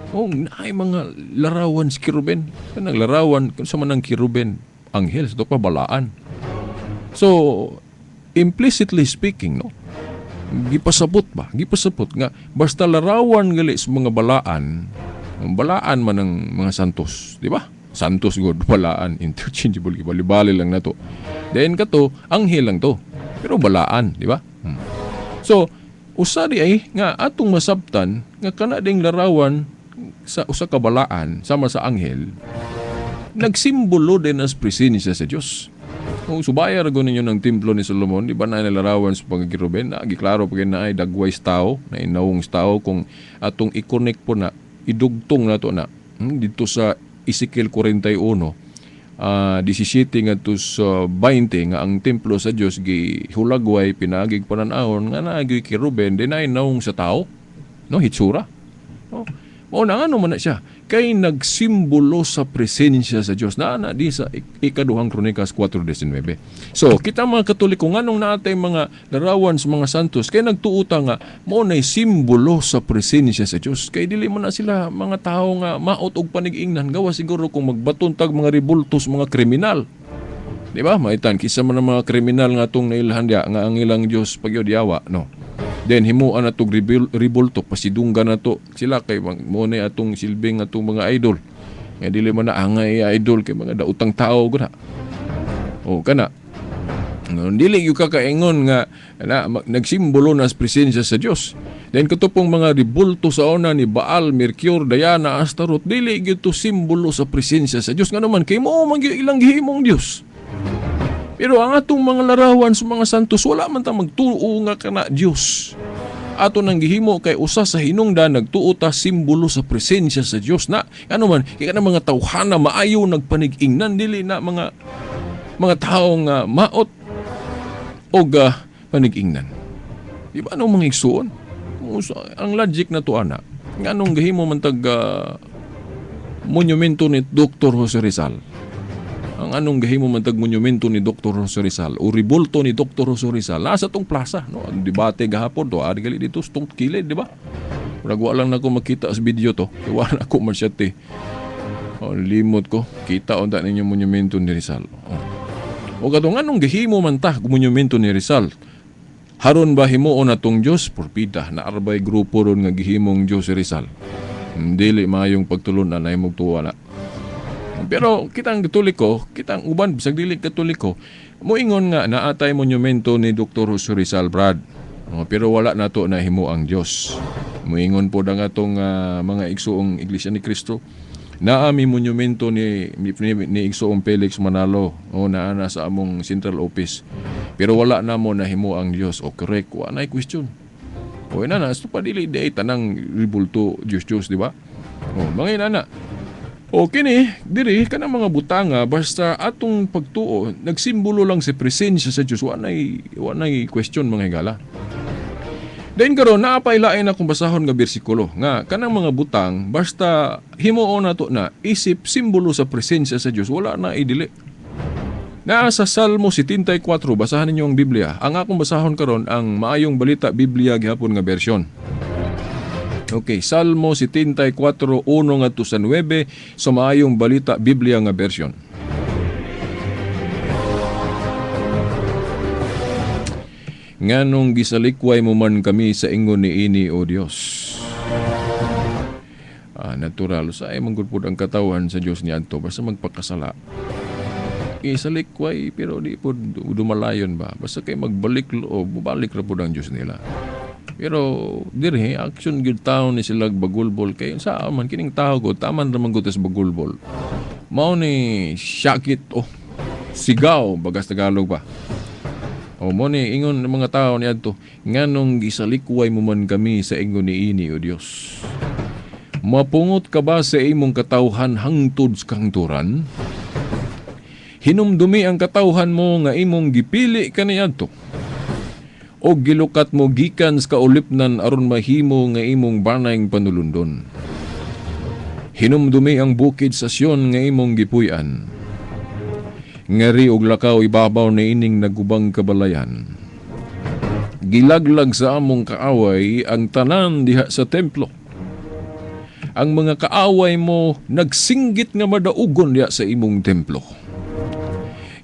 Oh, naay mga larawan sa kiruben. Kanang larawan sa man ang kiruben, anghel sa pa balaan. So, implicitly speaking, no, gipasabot ba? Gipasabot nga basta larawan gali sa mga balaan, ang balaan man ng mga santos, di ba? Santos god, balaan, interchangeable, gibali-bali lang nato. Then kato, anghel lang to. Pero balaan, di ba? So, usa di ay nga atong masabtan nga kana ding larawan sa usa ka balaan sama sa anghel nagsimbolo din as presensya sa Dios. Kung subaya ra ninyo ng templo ni Solomon, di ba na larawan sa pagkiruben, na giklaro pa na ay dagway sa tao, na inawong sa tao, kung atong i-connect po na, idugtong na to na, dito sa Ezekiel 41, 17 ngadto sa 20 nga ang templo sa Dios gihulagway pinaagig panan-awon nga naagi kiruben din ay nawong sa tao, no, hitsura, no. Mao na ano man na siya kay nagsimbolo sa presensya sa Dios na na di sa Ikaduhang Kronikas 4:19. So kita mga Katoliko, nganong naatay mga larawan sa mga santos kay nagtuo ta nga mao nay simbolo sa presensya sa Dios, kay dili man na sila mga tawo nga maot og panig-ingnan, gawa siguro kung magbaton tag mga rebultos, mga kriminal. Di ba? Maitan kisa man ang mga kriminal nga atong nailhan diya nga ang ilang Dios pagyud yawa, no. Then himuan na tog ribulto, pasidunggan na to sila kay mo na atong silbing atong mga idol. Nga dili man na angay idol kay mga dautang tao guna. O kana. No, dili gyud ka kaingon nga na, nagsimbolo na sa presensya sa Dios. Then katupong mga ribulto sa una ni Baal, Mercure, Diana, Astaroth, dili gyud to simbolo sa presensya sa Dios. Ngano man kay mo man gyud ilang gihimong Dios. Pero ang atong mga larawan sa mga santos, wala man ta magtuo nga kana Dios. Ato nang gihimo kay usa sa hinungdan nagtuo ta simbolo sa presensya sa Dios na. Ano man kay kana mga tawhana maayo nagpanig-ingnan, dili na mga tawo nga maot og panig-ingnan. Di ba anong mga igsuon? Ang logic na to ana, nganong gihimo man tag monumento ni Dr. Jose Rizal? Ang anong gahimo man tag monumento ni Dr. Jose Rizal o ribulto ni Dr. Jose Rizal nasa tong plaza, no? Ang debate gahapon to ari gali dito sa tong kilid, di ba? Murag wa lang nako makita sa video to. Kay wa na ako masyate. O, limot ko. Kita unta ninyo monumento ni Rizal. O katong anong gahimo man ta monumento ni Rizal? Haron ba himuon atong Dios? Porpida na arbay grupo ron nga gihimong Dios si Rizal. Dili maayong pagtulon-an ay mugtuwa na. Pero kitang Katoliko, kitang uban bisag dili Katoliko, moingon nga naatay monumento ni Dr. Jose Rizal, Brad. O, pero wala nato nahimo ang Dios. Moingon po ang atong mga igsuong Iglesia ni Cristo. Naami monumento ni Igsuong Felix Manalo o naa na sa among central office. Pero wala na mo nahimo ang Dios. O correct, wa na question. O ina na, pa dili di tanang ribulto Dios Dios, di ba? O mga inana. O kini, diri kanang mga butanga basta atong pagtuo nagsimbolo lang sa presensya sa Dios, wa nay question mga higala. Then karon naapailain akong basahon nga bersikulo nga kanang mga butang basta himuon nato na isip simbolo sa presensya sa Dios, wala na idili. Naa sa Salmo 74, basahan ninyo ang Biblia. Ang akong basahon karon ang Maayong Balita Biblia gihapon nga bersyon. Okay, Salmo 74:1 ngadto sa 9 sa Maayong Balita Biblia nga bersyon. Nganong gisalikway mo man kami sa ingon niini, O Dios? Natural sa ay manggod pud ang katawan sa Dios niadto basta magpakasala. Isalikway pero di pud dumalayon ba, basta kay magbalik loob, mubalik ra pud ang Dios nila. Pero dirhe action gyud taon ni sila bagulbol kay sa man kining tawo ko taman ra man gud sa bagulbol. Mao ni syakit oh sigaw bagas Tagalog ba. O mo ni ingon ng mga tao niadto, nganong gisalikway mo man kami sa ingon niini, O Dios? Mapungot ka ba sa imong katawhan hangtod sa kahangturan? Hinumdumi ang katawhan mo nga imong gipili kaniadto. O gilukat mo gikan sa kaulipnan aron mahimo nga imong banayng panulundon. Hinumdumi ang bukid sa Sion nga imong gipuy-an. Ngari og lakaw ibabaw na ining nagubang kabalayan. Gilaglag sa among kaaway ang tanan diha sa templo. Ang mga kaaway mo nagsinggit nga madaugon diha sa imong templo.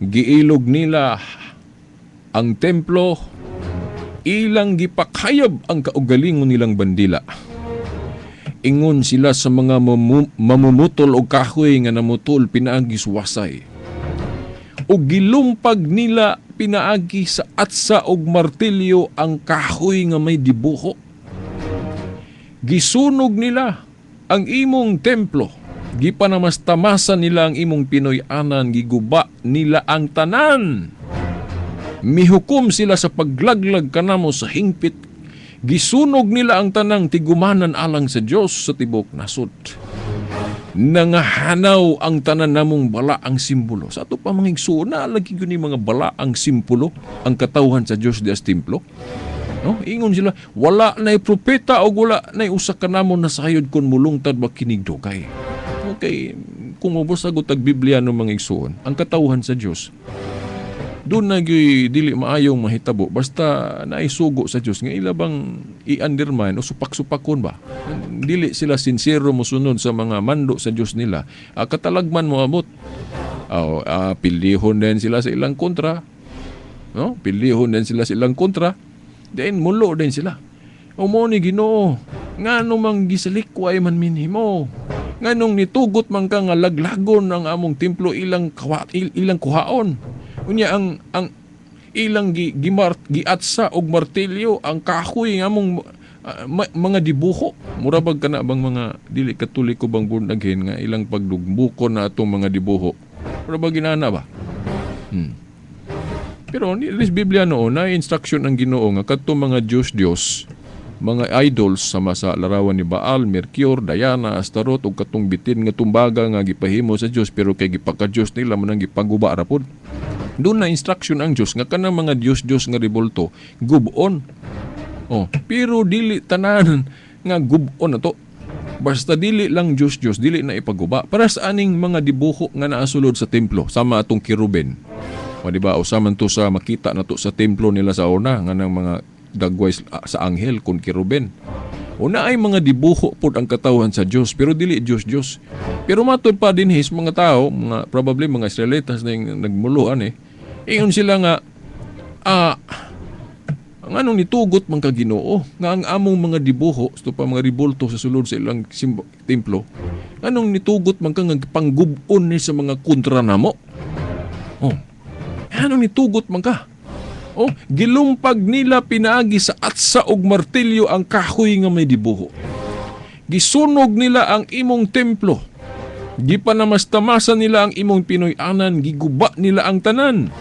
Giilog nila ang templo, ilang gipakayab ang kaugalingon nilang bandila. Ingon sila sa mga mamumutol og kahoy nga namutol pinaagi suwasay. O gilumpag nila pinaagi sa atsa og martilyo ang kahoy nga may dibuho. Gisunog nila ang imong templo. Gipanamastamasan nila ang imong Pinoy-anan, giguba nila ang tanan. Mihukom sila sa paglaglag kanamo sa hingpit. Gisunog nila ang tanang tigumanan alang sa Dios sa tibok nasod. Nangahanaw ang tanan namong bala ang simbolo. Sa ato pa mga igsuon, lagi yun yung mga bala ang simbolo, ang katawhan sa Dios dias templo. No? Ingon sila, wala na'y propeta o wala na'y usa ka namo na sayod kung mulungtad ba kinig dugay. Okay, kung mabasa ko tag Biblia no mga igsuon, ang katawhan sa Dios doon na gyud dili maayong mahitabo basta naisugo sa Dios nga ila bang i-undermine o supak-supakon ba, dili sila sincero mosunod sa mga mando sa Dios nila, katalagman mo abot. Pilihon din sila sa ilang kontra, no? Pilihon din sila sa ilang kontra, then mulo din sila. O mo ni Ginoo, ngano mang gisalikway man minhimo, nganong nitugot man ka nga laglagon ang among templo ilang ilang kuhaon. Unya ang ilang giatsa og martilyo ang kahoy nga among mga dibuho. Mura bag kana bang mga dili Katoliko bang born again nga ilang pagdugbukon na atong mga dibuho. Mura bag ginana ba? Pero ni Biblia noon na instruction ang Ginoo nga kadtong mga Diyos-Diyos, mga idols sama sa larawan ni Baal, Mercure, Diana, Astaroth ug katong bitin nga tumbaga nga gipahimo sa Dios pero kay gipaka-Dios nila man ang gipaguba ra pod. Doon na instruction ang Dios nga kanang mga Dios-Dios nga rebolto gubon. Oh, pero dili tanan nga gubon na to. Basta dili lang Dios-Dios, dili na ipaguba. Para sa aning mga dibuho nga naasulod sa templo sama atong kiruben. O di ba usa man to sa makita na to sa templo nila sa una nga nang mga dagway sa anghel kun kiruben. Una ay mga dibuho pod ang katawhan sa Dios pero dili Dios-Dios. Pero matud pa din his mga tao, mga probably mga Israelitas na yung nagmuluan eh. Ingon sila nga ang anong nitugot man ka Ginoo nga ang among mga dibuho sto pa mga ribulto sa sulod sa ilang templo. Anong nitugot man ka nga panggub-on ni sa mga kontra namo? Oh. Anong nitugot man ka? Oh, gilumpag nila pinaagi sa atsa og martilyo ang kahoy nga may dibuho. Gisunog nila ang imong templo. Gipanamastamasan nila ang imong Pinoy-anan, giguba nila ang tanan.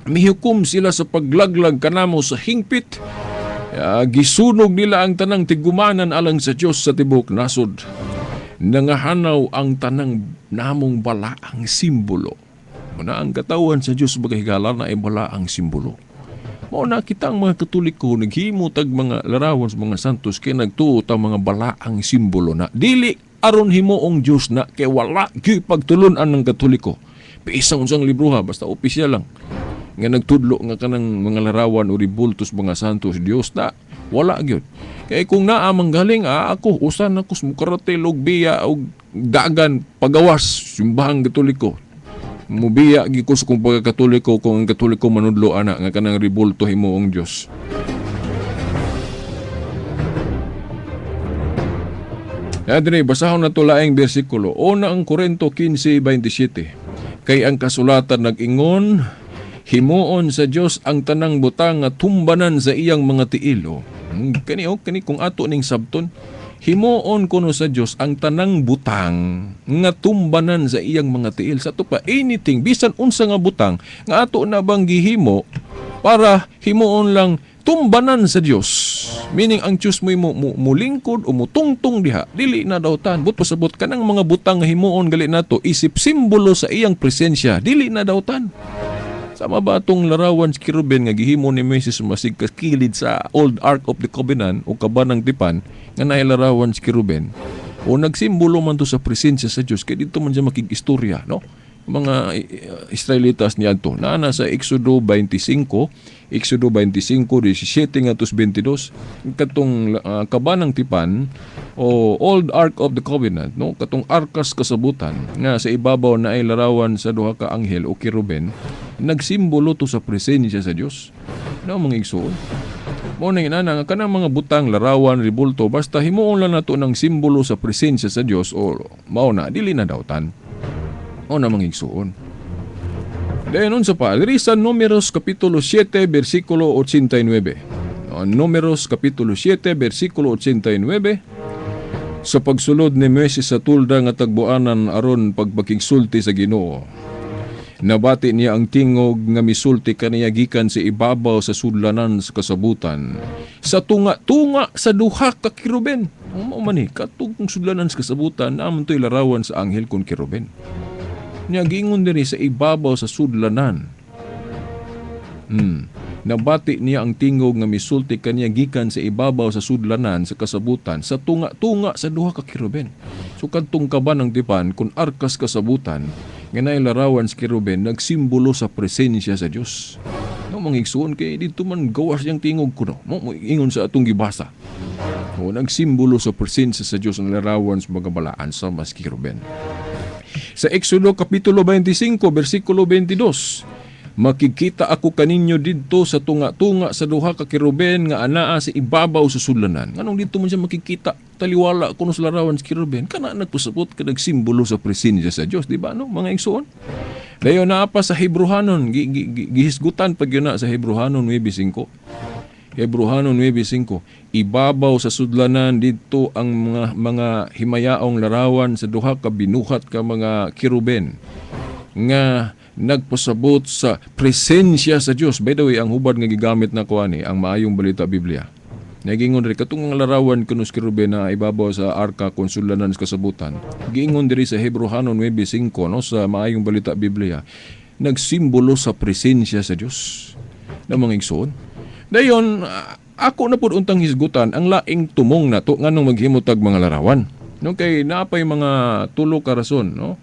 Mihukom sila sa paglaglag kanamo sa hingpit. Gisunog nila ang tanang tigumanan alang sa Dios sa tibuok nasod. Nangahanaw ang tanang namong balaang simbolo. Muna ang katawan sa Dios bagahigala na ay balaang simbolo. Mao na kita ang mga Katoliko naghimo tag mga larawan sa mga santos kay nagtuo ta mga balaang simbolo na dili aron himuong Dios na kay wala gyud pagtulun-an ng Katoliko. Bisan unsang libroha basta opisyal lang nga nagtudlo nga kanang mga larawan o ribultos mga santos Dios na wala gyud. Kay kung naa manggaling ako usan ako mukaratel og biya og dagan pagawas simbahang Katoliko. Mubiya gyud ko sa kung pagkatoliko kung ang Katoliko manudlo ana nga kanang ribulto himuong Dios. Adre basahon nato laing bersikulo. Una ang Korento 15:27. Kay ang kasulatan nag-ingon, himuon sa Dios ang tanang butang nga tumbanan sa iyang mga tiil. Kani oh, kani kung ato ning sabton, himuon kuno sa Dios ang tanang butang nga tumbanan sa iyang mga tiil. Sa ato pa anything bisan unsa nga butang nga ato na bang gihimo para himuon lang tumbanan sa Dios. Meaning ang Dios mo mulingkod o mutungtong diha, dili na dautan. But pasabot kanang mga butang nga himuon gali nato isip simbolo sa iyang presensya, dili na dautan. Sama ba atong larawan si Kiruben nga gihimo ni Moises masig kakilid sa Old Ark of the Covenant o kabanang tipan nga nailarawan si Kiruben o nagsimbolo man to sa presensya sa Dios kay dito man siya makig-istorya, no? Mga Israelitas niadto naa na sa Exodo 25, Exodo 25:17 ngadto 22 katong kabanang tipan o Old Ark of the Covenant, no? Katong arkas kasabutan nga sa ibabaw na ay larawan sa duha ka anghel o kiruben, nagsimbolo to sa presensya sa Dios. No, mga igsoon. Mao nang inana nga kanang mga butang larawan ribulto basta himuon lang nato ng simbolo sa presensya sa Dios o mao na dili na dautan. O na mga igsoon. Dayon unsa pa diri sa Números kapitulo 7 bersikulo 89. No, Números kapitulo 7 bersikulo 89. Sa pagsulod ni Moises sa tulda nga tagbuanan aron pagpakigsulti sa Ginoo, nabati niya ang tingog nga misulti kaniya gikan sa ibabaw sa sudlanan sa kasabutan, sa tunga-tunga sa duha ka kiruben. Mao man ni katong sudlanan sa kasabutan naman to'y larawan sa anghel kun kiruben. Niya giingon diri sa ibabaw sa sudlanan. Nabati niya ang tingog nga misulti kaniya gikan sa ibabaw sa sudlanan sa kasabutan sa tunga-tunga sa duha ka keruben. So kadtong kaban ng tipan kun arkas kasabutan nga naay larawan sa keruben nagsimbolo sa presensya sa Dios. No, mga igsuon, kay dito man gawas yang tingog kuno. Mo ingon sa atong gibasa. O, nagsimbolo sa presensya sa Dios ang larawan sa mga balaan sa mas keruben. Sa Exodo Kapitulo 25, versikulo 22, "Makikita ako kaninyo didto sa tunga-tunga sa duha ka keruben nga anaa sa ibabaw sa sudlanan." Nganong didto man siya makikita taliwala kuno sa larawan sa keruben? Kana nagpasabot ka nagsimbolo sa presensya sa Dios, di ba, no, mga igsuon? Dayon naa pa sa Hebrohanon, gihisgutan pag yun na sa Hebrohanon 9:5. Hebrohanon 9:5, ibabaw sa sudlanan didto ang mga himayaong larawan sa duha ka binuhat ka mga keruben nga nagpasabot sa presensya sa Dios. By the way, ang hubad nga gigamit na kuani ang Maayong Balita Biblia. Nagingon diri katong nga larawan kuno sa keruben na ibabaw sa arka kon sudlanan sa kasabutan. Giingon diri sa Hebrohanon 9:5, no, sa Maayong Balita Biblia, nagsimbolo sa presensya sa Dios. Na mga igsoon. Dayon ako na pud untang hisgutan ang laing tumong nato nganong maghimotag mga larawan. No, kay naapay mga tulo ka rason, no?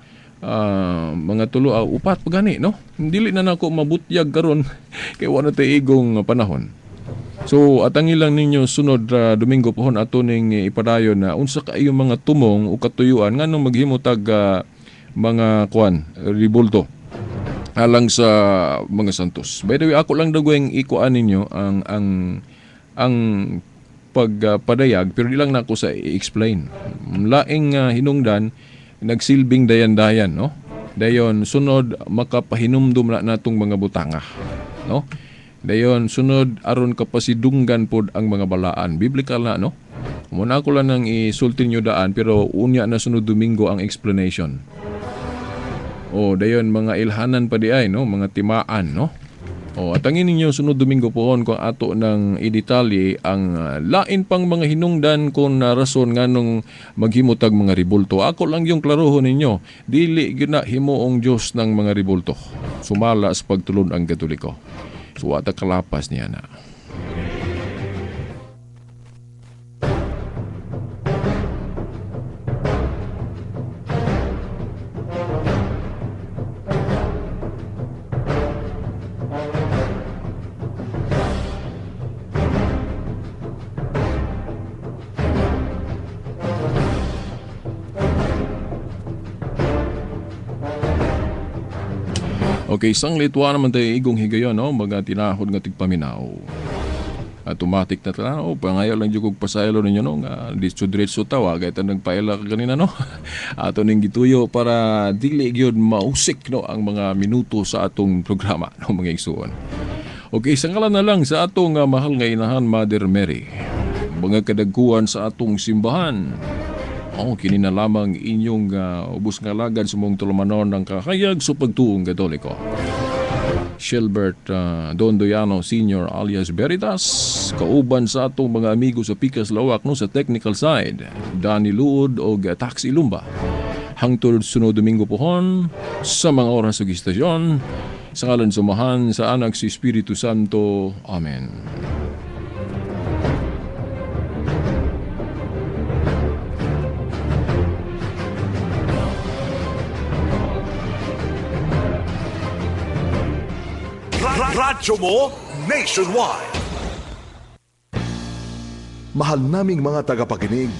Mga tulo, upat pa gani, no? Dili na nako mabutyag karon kay wala tay igong panahon. So atangi lang ninyo sunod Domingo pohon ato ning ipadayon na unsa kaayo mga tumong o katuyuan nganong maghimotag mga kuan ribulto alang sa mga santos. By the way, ako lang dagweng ikuan ninyo ang pagpadayag, pero di lang nako sa i-explain. Laing hinungdan nagsilbing dayan-dayan, no? Dayon sunod makapahinumdum na natong mga butanga, no? Dayon sunod aron kapasidunggan pod ang mga balaan. Biblical na, no? Muna ako lang nang isulti niyo daan, pero unya na sunod Domingo ang explanation. O dayon mga ilhanan pa di ay, no, mga timaan, no? O atangin ninyo sunod Domingo pohon kung ato ng i-detalye ang lain pang mga hinungdan kung rason nganong maghimotag mga ribulto. Ako lang yung klarohon ninyo, dili gyud na himuong Dios ng mga ribulto. Sumala sa pagtulon ang Katoliko. So wata kalapas niya na. Okay, isang litwa naman tayo igong higayon, no? Mga tinahod nga tigpaminaw. Automatic na tala, no? Pangayo lang dyan kong pasaylo ninyo, no? Nga diretso-diretso tawa, kahit ang nagpaila ka ganina, no? Ato ning gituyo para dili gyud mausik, no, ang mga minuto sa atong programa, no, mga igsuon. Okay, isang ngalan na lang sa atong mahal nga inahan, Mother Mary. Mga kadagkuan sa atong simbahan. Oh, kini na lamang inyong ubos nga lagad sa mong tulumanon ng kahayag sa pagtuong Katoliko. Shilbert Don Doyano Sr. alias Veritas, kauban sa atong mga amigo sa Pikas Lawak, no, sa technical side, Danny Luod og Taxi Lumba. Hangtod sunod Domingo pohon sa mga oras ug istasyon, sa ngalan sa Amahan, sa Anak, sa Espiritu Santo. Amen. Radyo mo nationwide. Mahal naming mga tagapakinig.